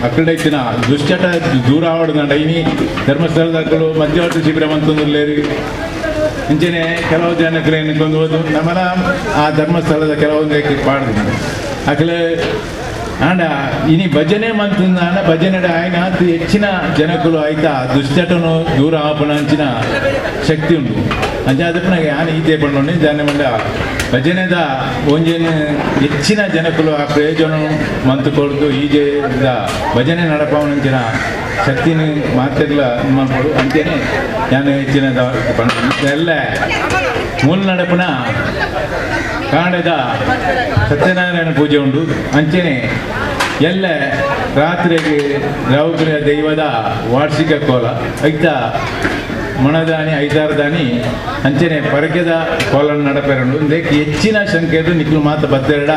ಅಕ್ಕಳ ಇತ್ತಿನ ದುಶ್ಚಟ ದೂರ ಆವಡ್ದಂಡ ಇನಿ ಧರ್ಮಸ್ಥಳದ ಅಕ್ಕಳು ಮಧ್ಯವರ್ತಿ ಶಿಬಿರ ಮಂತೊಂದುಲ್ಲೇರಿ ಇಂಚನೆ ಕೆಲವು ಜನಕ್ಕೆ ಕೊಂದು ನಮ್ಮಲ ಆ ಧರ್ಮಸ್ಥಳದ ಕೆಲವೊಂದು ಪಾಡ್ದು ಅಕಲೆ ಆಂಡ ಇನಿ ಭಜನೆ ಮಂತಂದಾಂಡ ಭಜನೆ ಆಯ್ನ ಅತಿ ಹೆಚ್ಚಿನ ಜನಕುಲು ಆಯ್ತಾ ದುಶ್ಚಟನು ದೂರ ಆಪುನ ಅಂಚಿನ ಶಕ್ತಿ ಉಂಟು. ಅಂಚ ಅದಪ್ಪನಾಗ ಯಾನ್ ಈತೆ ಪಂಡೋನಿ ಜಾನೆ ಮಂಡ ಭಜನೆದ ಒಂಜೇನು ಹೆಚ್ಚಿನ ಜನಕುಲು ಆ ಪ್ರಯೋಜನ ಮಂತು ಕೊಡ್ದು ಈಜೆದ ಭಜನೆ ನಡಪವನಂಚಿನ ಶಕ್ತಿನ ಮಾತೆರ್ಲ ಮಲ್ಪೊಡು ಅಂಚೆನೆ ಯಾನ್ ಹೆಚ್ಚಿನ ಪಂಡ ಎಲ್ಲ ಮೂಲ ನಡಪುನ ಕಾಂಡದ ಸತ್ಯನಾರಾಯಣ ಪೂಜೆ ಉಂಟು. ಅಂಚೆನೆ ಎಲ್ಲ ರಾತ್ರಿಗೆ ರಾವುಗ್ರಹ ದೈವದ ವಾರ್ಷಿಕ ಕೋಲ ಐತ ಮಣದಾನಿ ಐತಾರದಾನಿ ಅಂಚೆನೆ ಪರಕೆದ ಕೋಲ ನಡಪೆರುಂಡು. ಇಂದಕ್ಕೆ ಹೆಚ್ಚಿನ ಸಂಖ್ಯೆದು ನಿಕ್ಲು ಮಾತ ಬತ್ತೆರಡ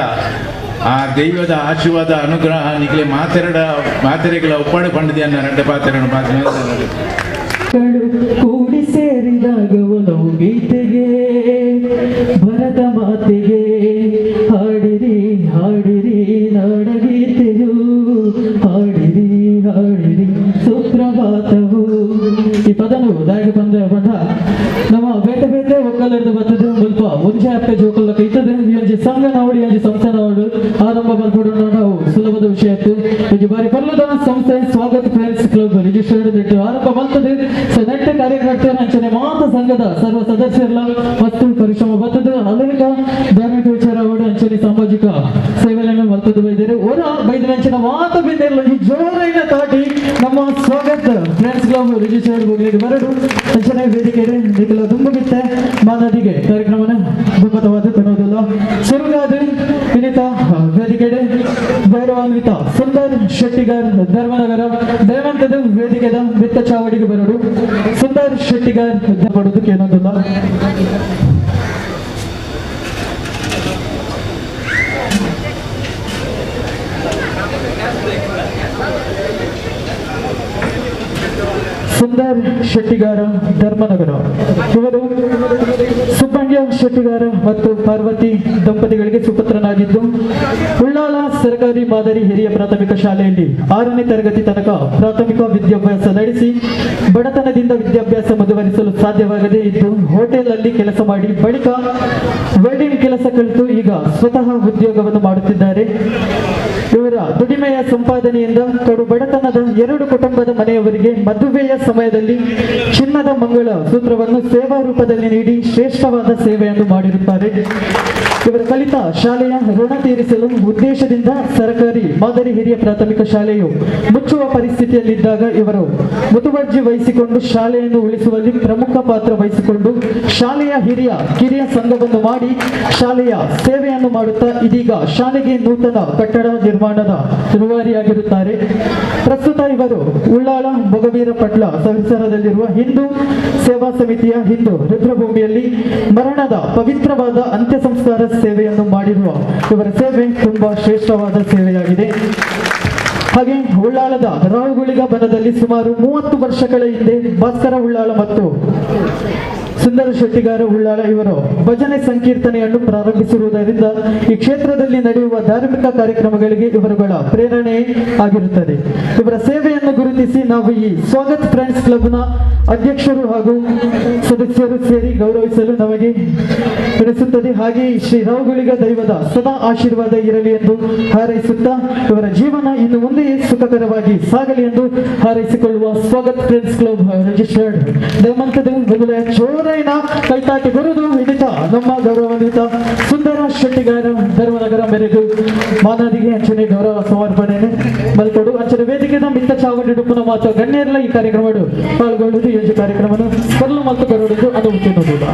ಆ ದೈವದ ಆಶೀರ್ವಾದ ಅನುಗ್ರಹ ನಿಕ್ಲೆ ಮಾತೆರಡ ಮಾತೆರೆಗಳ ಒಪ್ಪಾಡು ಪಂಡಿದೆ ಅನ್ನ ರಡ್ಡ ಪಾತೆರಡು ಮಾತ್ರ ಕೂಡಿ ಸೇರಿದಾಗ ಒಲವು ಗೀತೆಗೆ ಭರತ ಮಾತೆಗೆ ಹಾಡಿರಿ ಹಾಡಿರಿ ನಾಡಗೀತೆಯು ಹಾಡಿರಿ ಹಾಡಿರಿ ಸುಪ್ರಭಾತವು. ಈ ಪದನು ದಾಗಿ ಬಂದ ಬಂದ ನಮ್ಮ ಬೇತೆ ಬೇತೆ ಒಕ್ಕಲರ್ದು ಬರ್ತದೆ ಮುಲ್ಪ ಒಂಜೆ ಅಪ್ಪೆ ಜೋಕಲ್ಲ ಕೈತದೆ ಒಂಜಿ ಸಂಘ ನಾವಡಿ ಒಂಜಿ ಸಂಸ್ಥೆ ನಾವಡು ಆರಂಭ ಮಲ್ಪಡು ನಾವು ಸುಲಭದ ವಿಷಯ ಆಯ್ತು. ಒಂಜಿ ಬಾರಿ ಪರ್ಲದ ಸಂಸ್ಥೆ ಸ್ವಾಗತ್ friends club registered ನೆಟ್ಟು ಆರಂಭ ಬರ್ತದೆ. ಸೊ ನೆಟ್ಟ ಕಾರ್ಯಕರ್ತರ ಅಂಚನೆ ಮಾತ ಸಂಘದ ಸರ್ವ ಸದಸ್ಯರ ವಸ್ತು ಪರಿಶ್ರಮ ಬರ್ತದೆ. ಅನೇಕ ಧಾರ್ಮಿಕ ವಿಚಾರ ಅವಡು ಅಂಚನೆ ಸಾಮಾಜಿಕ ಸೇವೆಗಳನ್ನು ಮಲ್ತದ್ದು ಬೈದರೆ ಓರ ಬೈದಿನ ಅಂಚಿನ ಮಾತ ಬಿಂದಿರಲ್ಲ ಈ ಜೋರೈನ ತಾಟಿ ನಮ್ಮ ಸ್ವಾಗತ್ friends club registered ಹೋಗ್ಲಿಕ್ಕೆ ಬರಡು ಅಂಚನೆ ವೇದಿಕೆ ನಿಖಲ ತುಂಬುಗಿತ್ತೆ ಮಾನದಿಗೆ ಕಾರ್ಯಕ್ರಮನ ದುಪ್ಪತವಾದ ತನ್ನೋದಿಲ್ಲ ಸುರುಗಾದ ವಿನಿತ ವೇದಿಕೆಡೆ ಗೌರವಾನ್ವಿತ ಸುಂದರ್ ಶೆಟ್ಟಿಗಾರ್ ಧರ್ಮನಗರ ದಯವಂತದ ವೇದಿಕೆದ ಬಿತ್ತ ಚಾವಡಿಗೆ ಬರಡು ಸುಂದರ್ ಶೆಟ್ಟಿಗಾರ್ ಪಡೋದಕ್ಕೆ ಏನೊಂದಿಲ್ಲ. ಸುಂದರ್ ಶೆಟ್ಟಿಗಾರ ಧರ್ಮನಗರ ಇವರು ಸುಬ್ಬಣ್ಯ ಶೆಟ್ಟಿಗಾರ ಮತ್ತು ಪಾರ್ವತಿ ದಂಪತಿಗಳಿಗೆ ಸುಪುತ್ರನಾಗಿದ್ದು ಉಳ್ಳಾಲ ಸರ್ಕಾರಿ ಮಾದರಿ ಹಿರಿಯ ಪ್ರಾಥಮಿಕ ಶಾಲೆಯಲ್ಲಿ 6ನೇ ತರಗತಿ ತನಕ ಪ್ರಾಥಮಿಕ ವಿದ್ಯಾಭ್ಯಾಸ ನಡೆಸಿ ಬಡತನದಿಂದ ವಿದ್ಯಾಭ್ಯಾಸ ಮುಂದುವರಿಸಲು ಸಾಧ್ಯವಾಗದೇ ಇದ್ದು ಹೋಟೆಲ್ನಲ್ಲಿ ಕೆಲಸ ಮಾಡಿ ಬಳಿಕ ವೆಲ್ಡಿಂಗ್ ಕೆಲಸ ಕಲಿತು ಈಗ ಸ್ವತಃ ಉದ್ಯೋಗವನ್ನು ಮಾಡುತ್ತಿದ್ದಾರೆ. ಇವರ ದುಡಿಮೆಯ ಸಂಪಾದನೆಯಿಂದ ಕಡು ಬಡತನದ 2 ಕುಟುಂಬದ ಮನೆಯವರಿಗೆ ಮದುವೆಯ ಸಮಯದಲ್ಲಿ ಚಿನ್ನದ ಮಂಗಳ ಸೂತ್ರವನ್ನು ಸೇವಾ ರೂಪದಲ್ಲಿ ನೀಡಿ ಶ್ರೇಷ್ಠವಾದ ಸೇವೆಯನ್ನು ಮಾಡಿರುತ್ತಾರೆ. ಇವರ ಕಲಿತ ಶಾಲೆಯ ಋಣ ತೀರಿಸಲು ಉದ್ದೇಶದಿಂದ ಸರ್ಕಾರಿ ಮಾದರಿ ಹಿರಿಯ ಪ್ರಾಥಮಿಕ ಶಾಲೆಯು ಮುಚ್ಚುವ ಪರಿಸ್ಥಿತಿಯಲ್ಲಿದ್ದಾಗ ಇವರು ಮುತುವರ್ಜಿ ವಹಿಸಿಕೊಂಡು ಶಾಲೆಯನ್ನು ಉಳಿಸುವಲ್ಲಿ ಪ್ರಮುಖ ಪಾತ್ರ ವಹಿಸಿಕೊಂಡು ಶಾಲೆಯ ಹಿರಿಯ ಕಿರಿಯ ಸಂಘವನ್ನು ಮಾಡಿ ಶಾಲೆಯ ಸೇವೆಯನ್ನು ಮಾಡುತ್ತಾ ಇದೀಗ ಶಾಲೆಗೆ ನೂತನ ಕಟ್ಟಡ ನಿರ್ಮಾಣದ ರೂವಾರಿಯಾಗಿರುತ್ತಾರೆ. ಪ್ರಸ್ತುತ ಇವರು ಉಳ್ಳಾಲ ಮೊಗವೀರ ಪಟ್ಲ ಪರಿಸರದಲ್ಲಿರುವ ಹಿಂದೂ ಸೇವಾ ಸಮಿತಿಯ ಹಿಂದೂ ರುದ್ರಭೂಮಿಯಲ್ಲಿ ಮರಣದ ಪವಿತ್ರವಾದ ಅಂತ್ಯ ಸಂಸ್ಕಾರ ಸೇವೆಯನ್ನು ಮಾಡಿರುವ ಇವರ ಸೇವೆ ತುಂಬಾ ಶ್ರೇಷ್ಠವಾದ ಸೇವೆಯಾಗಿದೆ. ಹಾಗೆ ಉಳ್ಳಾಲದ ರಾಹುಗುಳಿಗ ಬನದಲ್ಲಿ ಸುಮಾರು 30 ವರ್ಷಗಳ ಹಿಂದೆ ಭಾಸ್ಕರ ಉಳ್ಳಾಲ ಮತ್ತು ಸುಂದರ ಶೆಟ್ಟಿಗಾರ ಉಳ್ಳಾಲ ಇವರು ಭಜನೆ ಸಂಕೀರ್ತನೆಯನ್ನು ಪ್ರಾರಂಭಿಸಿರುವುದರಿಂದ ಈ ಕ್ಷೇತ್ರದಲ್ಲಿ ನಡೆಯುವ ಧಾರ್ಮಿಕ ಕಾರ್ಯಕ್ರಮಗಳಿಗೆ ಇವರುಗಳ ಪ್ರೇರಣೆ ಆಗಿರುತ್ತದೆ. ಇವರ ಸೇವೆಯನ್ನು ಗುರುತಿಸಿ ನಾವು ಈ ಸ್ವಾಗತ್ ಫ್ರೆಂಡ್ಸ್ ಕ್ಲಬ್ನ ಅಧ್ಯಕ್ಷರು ಹಾಗೂ ಸದಸ್ಯರು ಸೇರಿ ಗೌರವಿಸಲು ನಮಗೆ ಎನಿಸುತ್ತದೆ. ಹಾಗೆ ಶ್ರೀ ರಾಹುಗುಳಿಗ ದೈವದ ಸದಾ ಆಶೀರ್ವಾದ ಇರಲಿ ಎಂದು ಹಾರೈಸುತ್ತಾ ಇವರ ಜೀವನ ಇನ್ನು ಮುಂದೆಯೇ ಸುಖಕರವಾಗಿ ಸಾಗಲಿ ಎಂದು ಹಾರೈಸಿಕೊಳ್ಳುವ ಸ್ವಾಗತ್ friends club registered ದಯಮಂತದ ಮೊದಲ ಚೋರೈನ ಕೈತಾಟಿ ಬರುವುದು ವಿನಿತ ನಮ್ಮ ಗೌರವಾನ್ವಿತ ಸುಂದರ ಶೆಟ್ಟಿಗಾರ ಧರ್ಮನಗರ ಮೇರೆಗೂ ಮಾನದಿಗೆ ಅಂಚನೆ ಗೌರವ ಸಮರ್ಪಣೆ ಮಲ್ಕೊಡು ಅಂಚನೆ ವೇದಿಕೆದ ಮಿತ್ತ ಚಾವಡಿ ಡುಪ್ಪುನ ಮಾತು ಗಣ್ಯರೆಲ್ಲ ಈ ಕಾರ್ಯಕ್ರಮ ಪಾಲ್ಗೊಳ್ಳುವುದು ಈ ಕಾರ್ಯಕ್ರಮವನ್ನು ಕೊರಲು ಮತ್ತು ಕರಡುದು ಅದು ತಿನ್ನುವುದಿಲ್ಲ.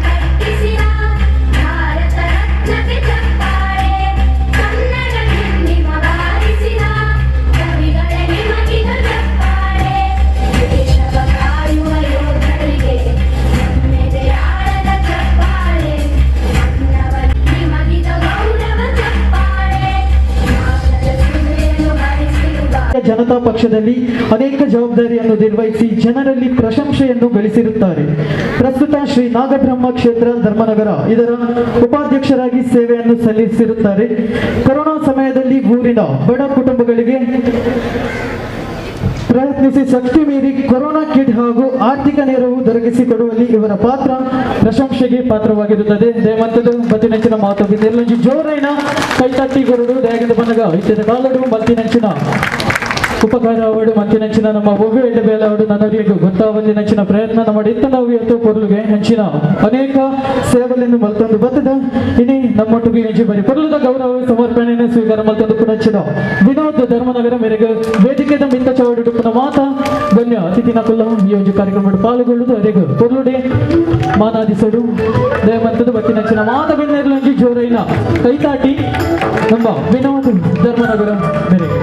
ಕಟ್ಟಿಸಿದ ಭಾರತ ರತ್ನಕ್ಕೆ ಚಪ್ಪಾಳೆ. Janata ಪಕ್ಷದಲ್ಲಿ ಅನೇಕ ಜವಾಬ್ದಾರಿಯನ್ನು ನಿರ್ವಹಿಸಿ ಜನರಲ್ಲಿ ಪ್ರಶಂಸೆಯನ್ನು ಗಳಿಸಿರುತ್ತಾರೆ. ಪ್ರಸ್ತುತ ಶ್ರೀ ನಾಗಬ್ರಹ್ಮ ಕ್ಷೇತ್ರ ಧರ್ಮನಗರ ಇದರ ಉಪಾಧ್ಯಕ್ಷರಾಗಿ ಸೇವೆಯನ್ನು ಸಲ್ಲಿಸಿರುತ್ತಾರೆ. ಕೊರೋನಾ ಸಮಯದಲ್ಲಿ ಊರಿನ ಬಡ ಕುಟುಂಬಗಳಿಗೆ ಪ್ರಯತ್ನಿಸಿ ಶಕ್ತಿ ಮೀರಿ ಕೊರೋನಾ ಕಿಟ್ ಹಾಗೂ ಆರ್ಥಿಕ ನೆರವು ದೊರಕಿಸಿಕೊಡುವಲ್ಲಿ ಇವರ ಪಾತ್ರ ಪ್ರಶಂಸೆಗೆ ಪಾತ್ರವಾಗಿರುತ್ತದೆ. ದಯಮಂತದ ಬತ್ತಿನಂಚಿನ ಮಾತು ಬಿಂದಿರಲಂಜಿ ಜೋರೈನ ಕೈತಟ್ಟಿ ಕೊರಡು ದಯಗಂದ ಬನಗ ಇತ್ಯದ ಕಾಲಡು ಮತ್ತಿನಂಚಿನ ಉಪಕಾರ ಅವಡು ಮತ್ತಿನಂಚಿನ ನಮ್ಮ ಒವ್ವೆ ಎಡ್ಡೆ ಬೇಲೆ ಅವಡು ನನ್ನವರಿಗೂ ಗೊತ್ತಾವಲ್ಲಿನಂಚಿನ ಪ್ರಯತ್ನ ನಮ್ಮ ಇತ್ತ ನಾವು ಇವತ್ತು ಪೊರ್ಲುಗೆ ಹಂಚಿನ ಅನೇಕ ಸೇವೆಗಳನ್ನು ಮಲ್ತೊಂದು ಬತ್ತದ. ಇನಿ ನಮ್ಮೊಟ್ಟಿಗೆ ಹೆಂಚಿ ಬರಿ ಪೊರ್ಲುದ ಗೌರವ ಸಮರ್ಪಣೆಯನ್ನು ಸ್ವೀಕಾರ ಮಲ್ತೊಂದು ಪುನಂಚಿನ ವಿನೋದ್ ಧರ್ಮನಗರ ಮೇರೆಗೆ ವೇದಿಕೆದ ಮಿತ್ತ ಚೌಡುಪ್ಪನ ಮಾತ ಗಣ್ಯ ಅತಿಥಿನ ಕುಲ್ಲ ಈ ಒಂದು ಕಾರ್ಯಕ್ರಮ ಪಾಲ್ಗೊಳ್ಳುವುದು ಅರೆಗು ಪೊರ್ಲುಡೆ ಮಾನಾದಿಸಡು ದಯಮಂತದ ಬತ್ತಿನಂಚಿನ ಮಾತ ಬೆನ್ನೆರಲಂಜಿ ಜೋರೈನ ಕೈತಾಟಿ ನಮ್ಮ ವಿನೋದ್ ಧರ್ಮನಗರ ಮೇರೆಗೆ.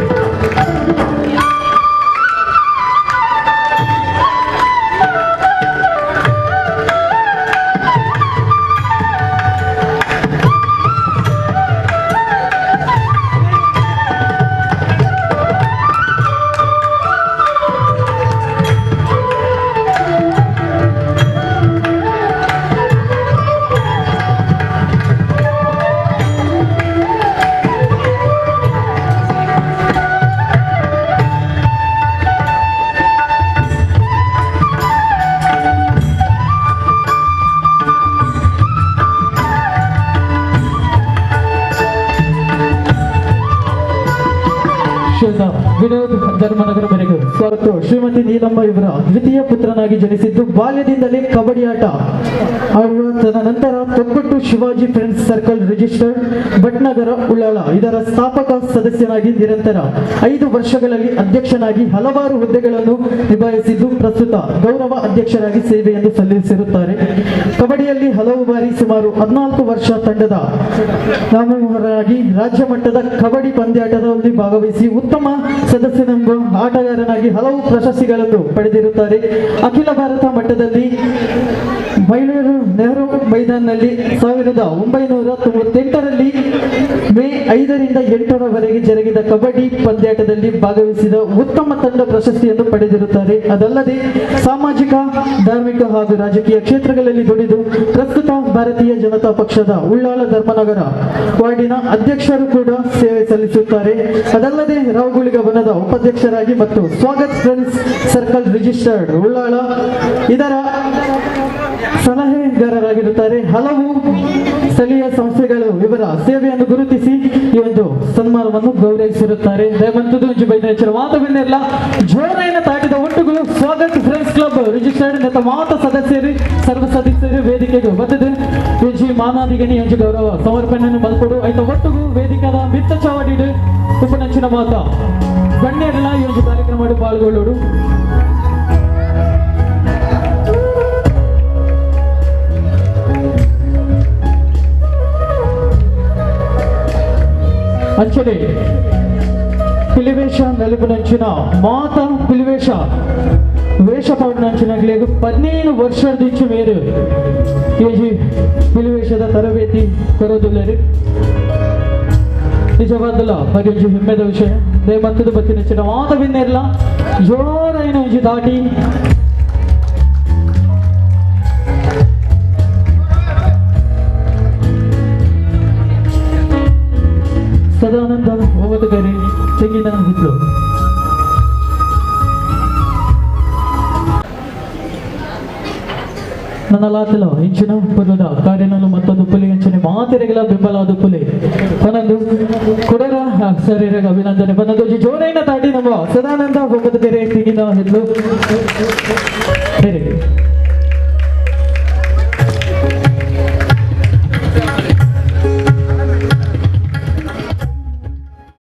ವಿನೋದ್ ಧರ್ಮನಗರ ಮೇರೆಗೆ ಸ್ವಾಗತ. ಶ್ರೀಮತಿ ನೀಲಮ್ಮ ಇವರ ದ್ವಿತೀಯ ಪುತ್ರನಾಗಿ ಜನಿಸಿದ್ದು ಬಾಲ್ಯದಿಂದಲೇ ಕಬಡ್ಡಿ ಆಟ ಆಡುವ ತದನಂತರ Thokkottu Shivaji friends circle registered Bhatnagar Ullal ಇದರ ಸ್ಥಾಪಕ ಸದಸ್ಯನಾಗಿ ನಿರಂತರ 5 ವರ್ಷಗಳಲ್ಲಿ ಅಧ್ಯಕ್ಷನಾಗಿ ಹಲವಾರು ಹುದ್ದೆಗಳನ್ನು ನಿಭಾಯಿಸಿದ್ದು ಪ್ರಸ್ತುತ ಗೌರವ ಅಧ್ಯಕ್ಷರಾಗಿ ಸೇವೆಯನ್ನು ಸಲ್ಲಿಸಿರುತ್ತಾರೆ. ಕಬಡ್ಡಿಯಲ್ಲಿ ಹಲವು ಬಾರಿ ಸುಮಾರು 14 ವರ್ಷ ತಂಡದ ನಾಮರಾಗಿ ರಾಜ್ಯ ಮಟ್ಟದ ಕಬಡ್ಡಿ ಪಂದ್ಯಾಟದಲ್ಲಿ ಭಾಗವಹಿಸಿ ಉತ್ತಮ ಸದಸ್ಯನೆಂಬ ಆಟಗಾರನಾಗಿ ಹಲವು ಪ್ರಶಸ್ತಿಗಳನ್ನು ಪಡೆದಿರುತ್ತಾರೆ. ಅಖಿಲ ಭಾರತ ಮಟ್ಟದಲ್ಲಿ ಮೈಳೂರು ನೆಹರು ಮೈದಾನ್ನಲ್ಲಿ 1998ರಲ್ಲಿ ಮೇ 5ರಿಂದ 8ರವರೆಗೆ ಜರುಗಿದ ಕಬಡ್ಡಿ ಪಂದ್ಯಾಟದಲ್ಲಿ ಭಾಗವಹಿಸಿದ ಉತ್ತಮ ತಂಡ ಪ್ರಶಸ್ತಿಯನ್ನು ಪಡೆದಿರುತ್ತಾರೆ. ಅದಲ್ಲದೆ ಸಾಮಾಜಿಕ, ಧಾರ್ಮಿಕ ಹಾಗೂ ರಾಜಕೀಯ ಕ್ಷೇತ್ರಗಳಲ್ಲಿ ದುಡಿದು ಪ್ರಸ್ತುತ ಭಾರತೀಯ ಜನತಾ ಪಕ್ಷದ ಉಳ್ಳಾಲ ಧರ್ಮನಗರ ವಾರ್ಡಿನ ಅಧ್ಯಕ್ಷರು ಕೂಡ ಸೇವೆ ಸಲ್ಲಿಸುತ್ತಾರೆ. ಅದಲ್ಲದೆ ರಾವುಗುಳಿಗ ವನದ ಉಪಾಧ್ಯಕ್ಷರಾಗಿ ಮತ್ತು Swagat friends circle registered Ullal ಇದರ ಸಲಹೆಗಾರರಾಗಿರುತ್ತಾರೆ. ಹಲವು ಸ್ಥಳೀಯ ಸಂಸ್ಥೆಗಳು ಇವರ ಸೇವೆಯನ್ನು ಗುರುತಿಸಿ ಈ ಒಂದು ಸನ್ಮಾನವನ್ನು ಗೌರವಿಸಿರುತ್ತಾರೆ. ಮಾತುಗಳನ್ನೆಲ್ಲ ಜೋರೈನ ತಾಟಿದ ಒಟ್ಟುಗಳು ಸ್ವಾಗತ್ friends club registered ನೆತ್ತ ಮಾತ ಸದಸ್ಯರು ಸರ್ವ ಸದಸ್ಯರು ವೇದಿಕೆಗೆ ಬರ್ತದೆ. ಎಂಜಿ ಮಾನಾದಿಗಣಿ ಎಂಜಿ ಗೌರವ ಸಮರ್ಪಣೆಯನ್ನು ಮಲ್ಕೊಡು ಆಯ್ತ ಒಟ್ಟುಗು ವೇದಿಕೆದ ಮಿತ್ತ ಚಾವಡಿಡು ಉಪನಂಚಿನ ಮಾತ ಗಣ್ಯರೆಲ್ಲ ಈ ಒಂದು ಕಾರ್ಯಕ್ರಮ ಪಾಲ್ಗೊಳ್ಳೋಡು. ಅಂಚನೆ ಪಿಲಿವೇಶ ನಲಿಪುನಂಚಿನ ಮಾತ ಪಿಲಿವೇಶ ವೇಷ ಪಾಡಿನಂಚಿನ 15 ವರ್ಷದಿಂಚು ಮೇರು ಕೆಜಿ ಪಿಲಿವೇಶದ ತರಬೇತಿ ಕೊರೋದುಲ್ಲರು. ನಿಜವಾದಲ್ಲ ಬಗೆಂಜಿ ಹೆಮ್ಮೆದ ವಿಷಯ. ದಯಮಂತದ ಬತ್ತಿನಂಚಿನ ಮಾತ ಬಿನ್ನೆರ್ಲ ಜೋರೈನ ಇಂಚಿ ದಾಟಿ ಸದಾನಂದ ಓವತಗರಿ ತೆಂಗಿನ ಹಿತ್ಲು. ನನ್ನ ಲಾತಲ ಇಂಚಿನ ಪುಲ್ಲದ ಕಾಡಿನಲ್ಲೂ ಮತ್ತೊಂದು ಪುಲಿ ಅಂಚನೆ ಮಾತೆರೆಗಳ ಬೆಂಬಲಾದ ಪುಲಿ ಒಂದೊಂದು ಕೊಡರ ಸರಿಯಾಗಿ ಅಭಿನಂದನೆ ಬಂದೊಂದು ಜೋರೈನ ತಾಟಿ ನಮ್ಮ ಸದಾನಂದ ಒಬ್ಬತಗರೆ ತೆಂಗಿನ ಹಿತ್ಲು.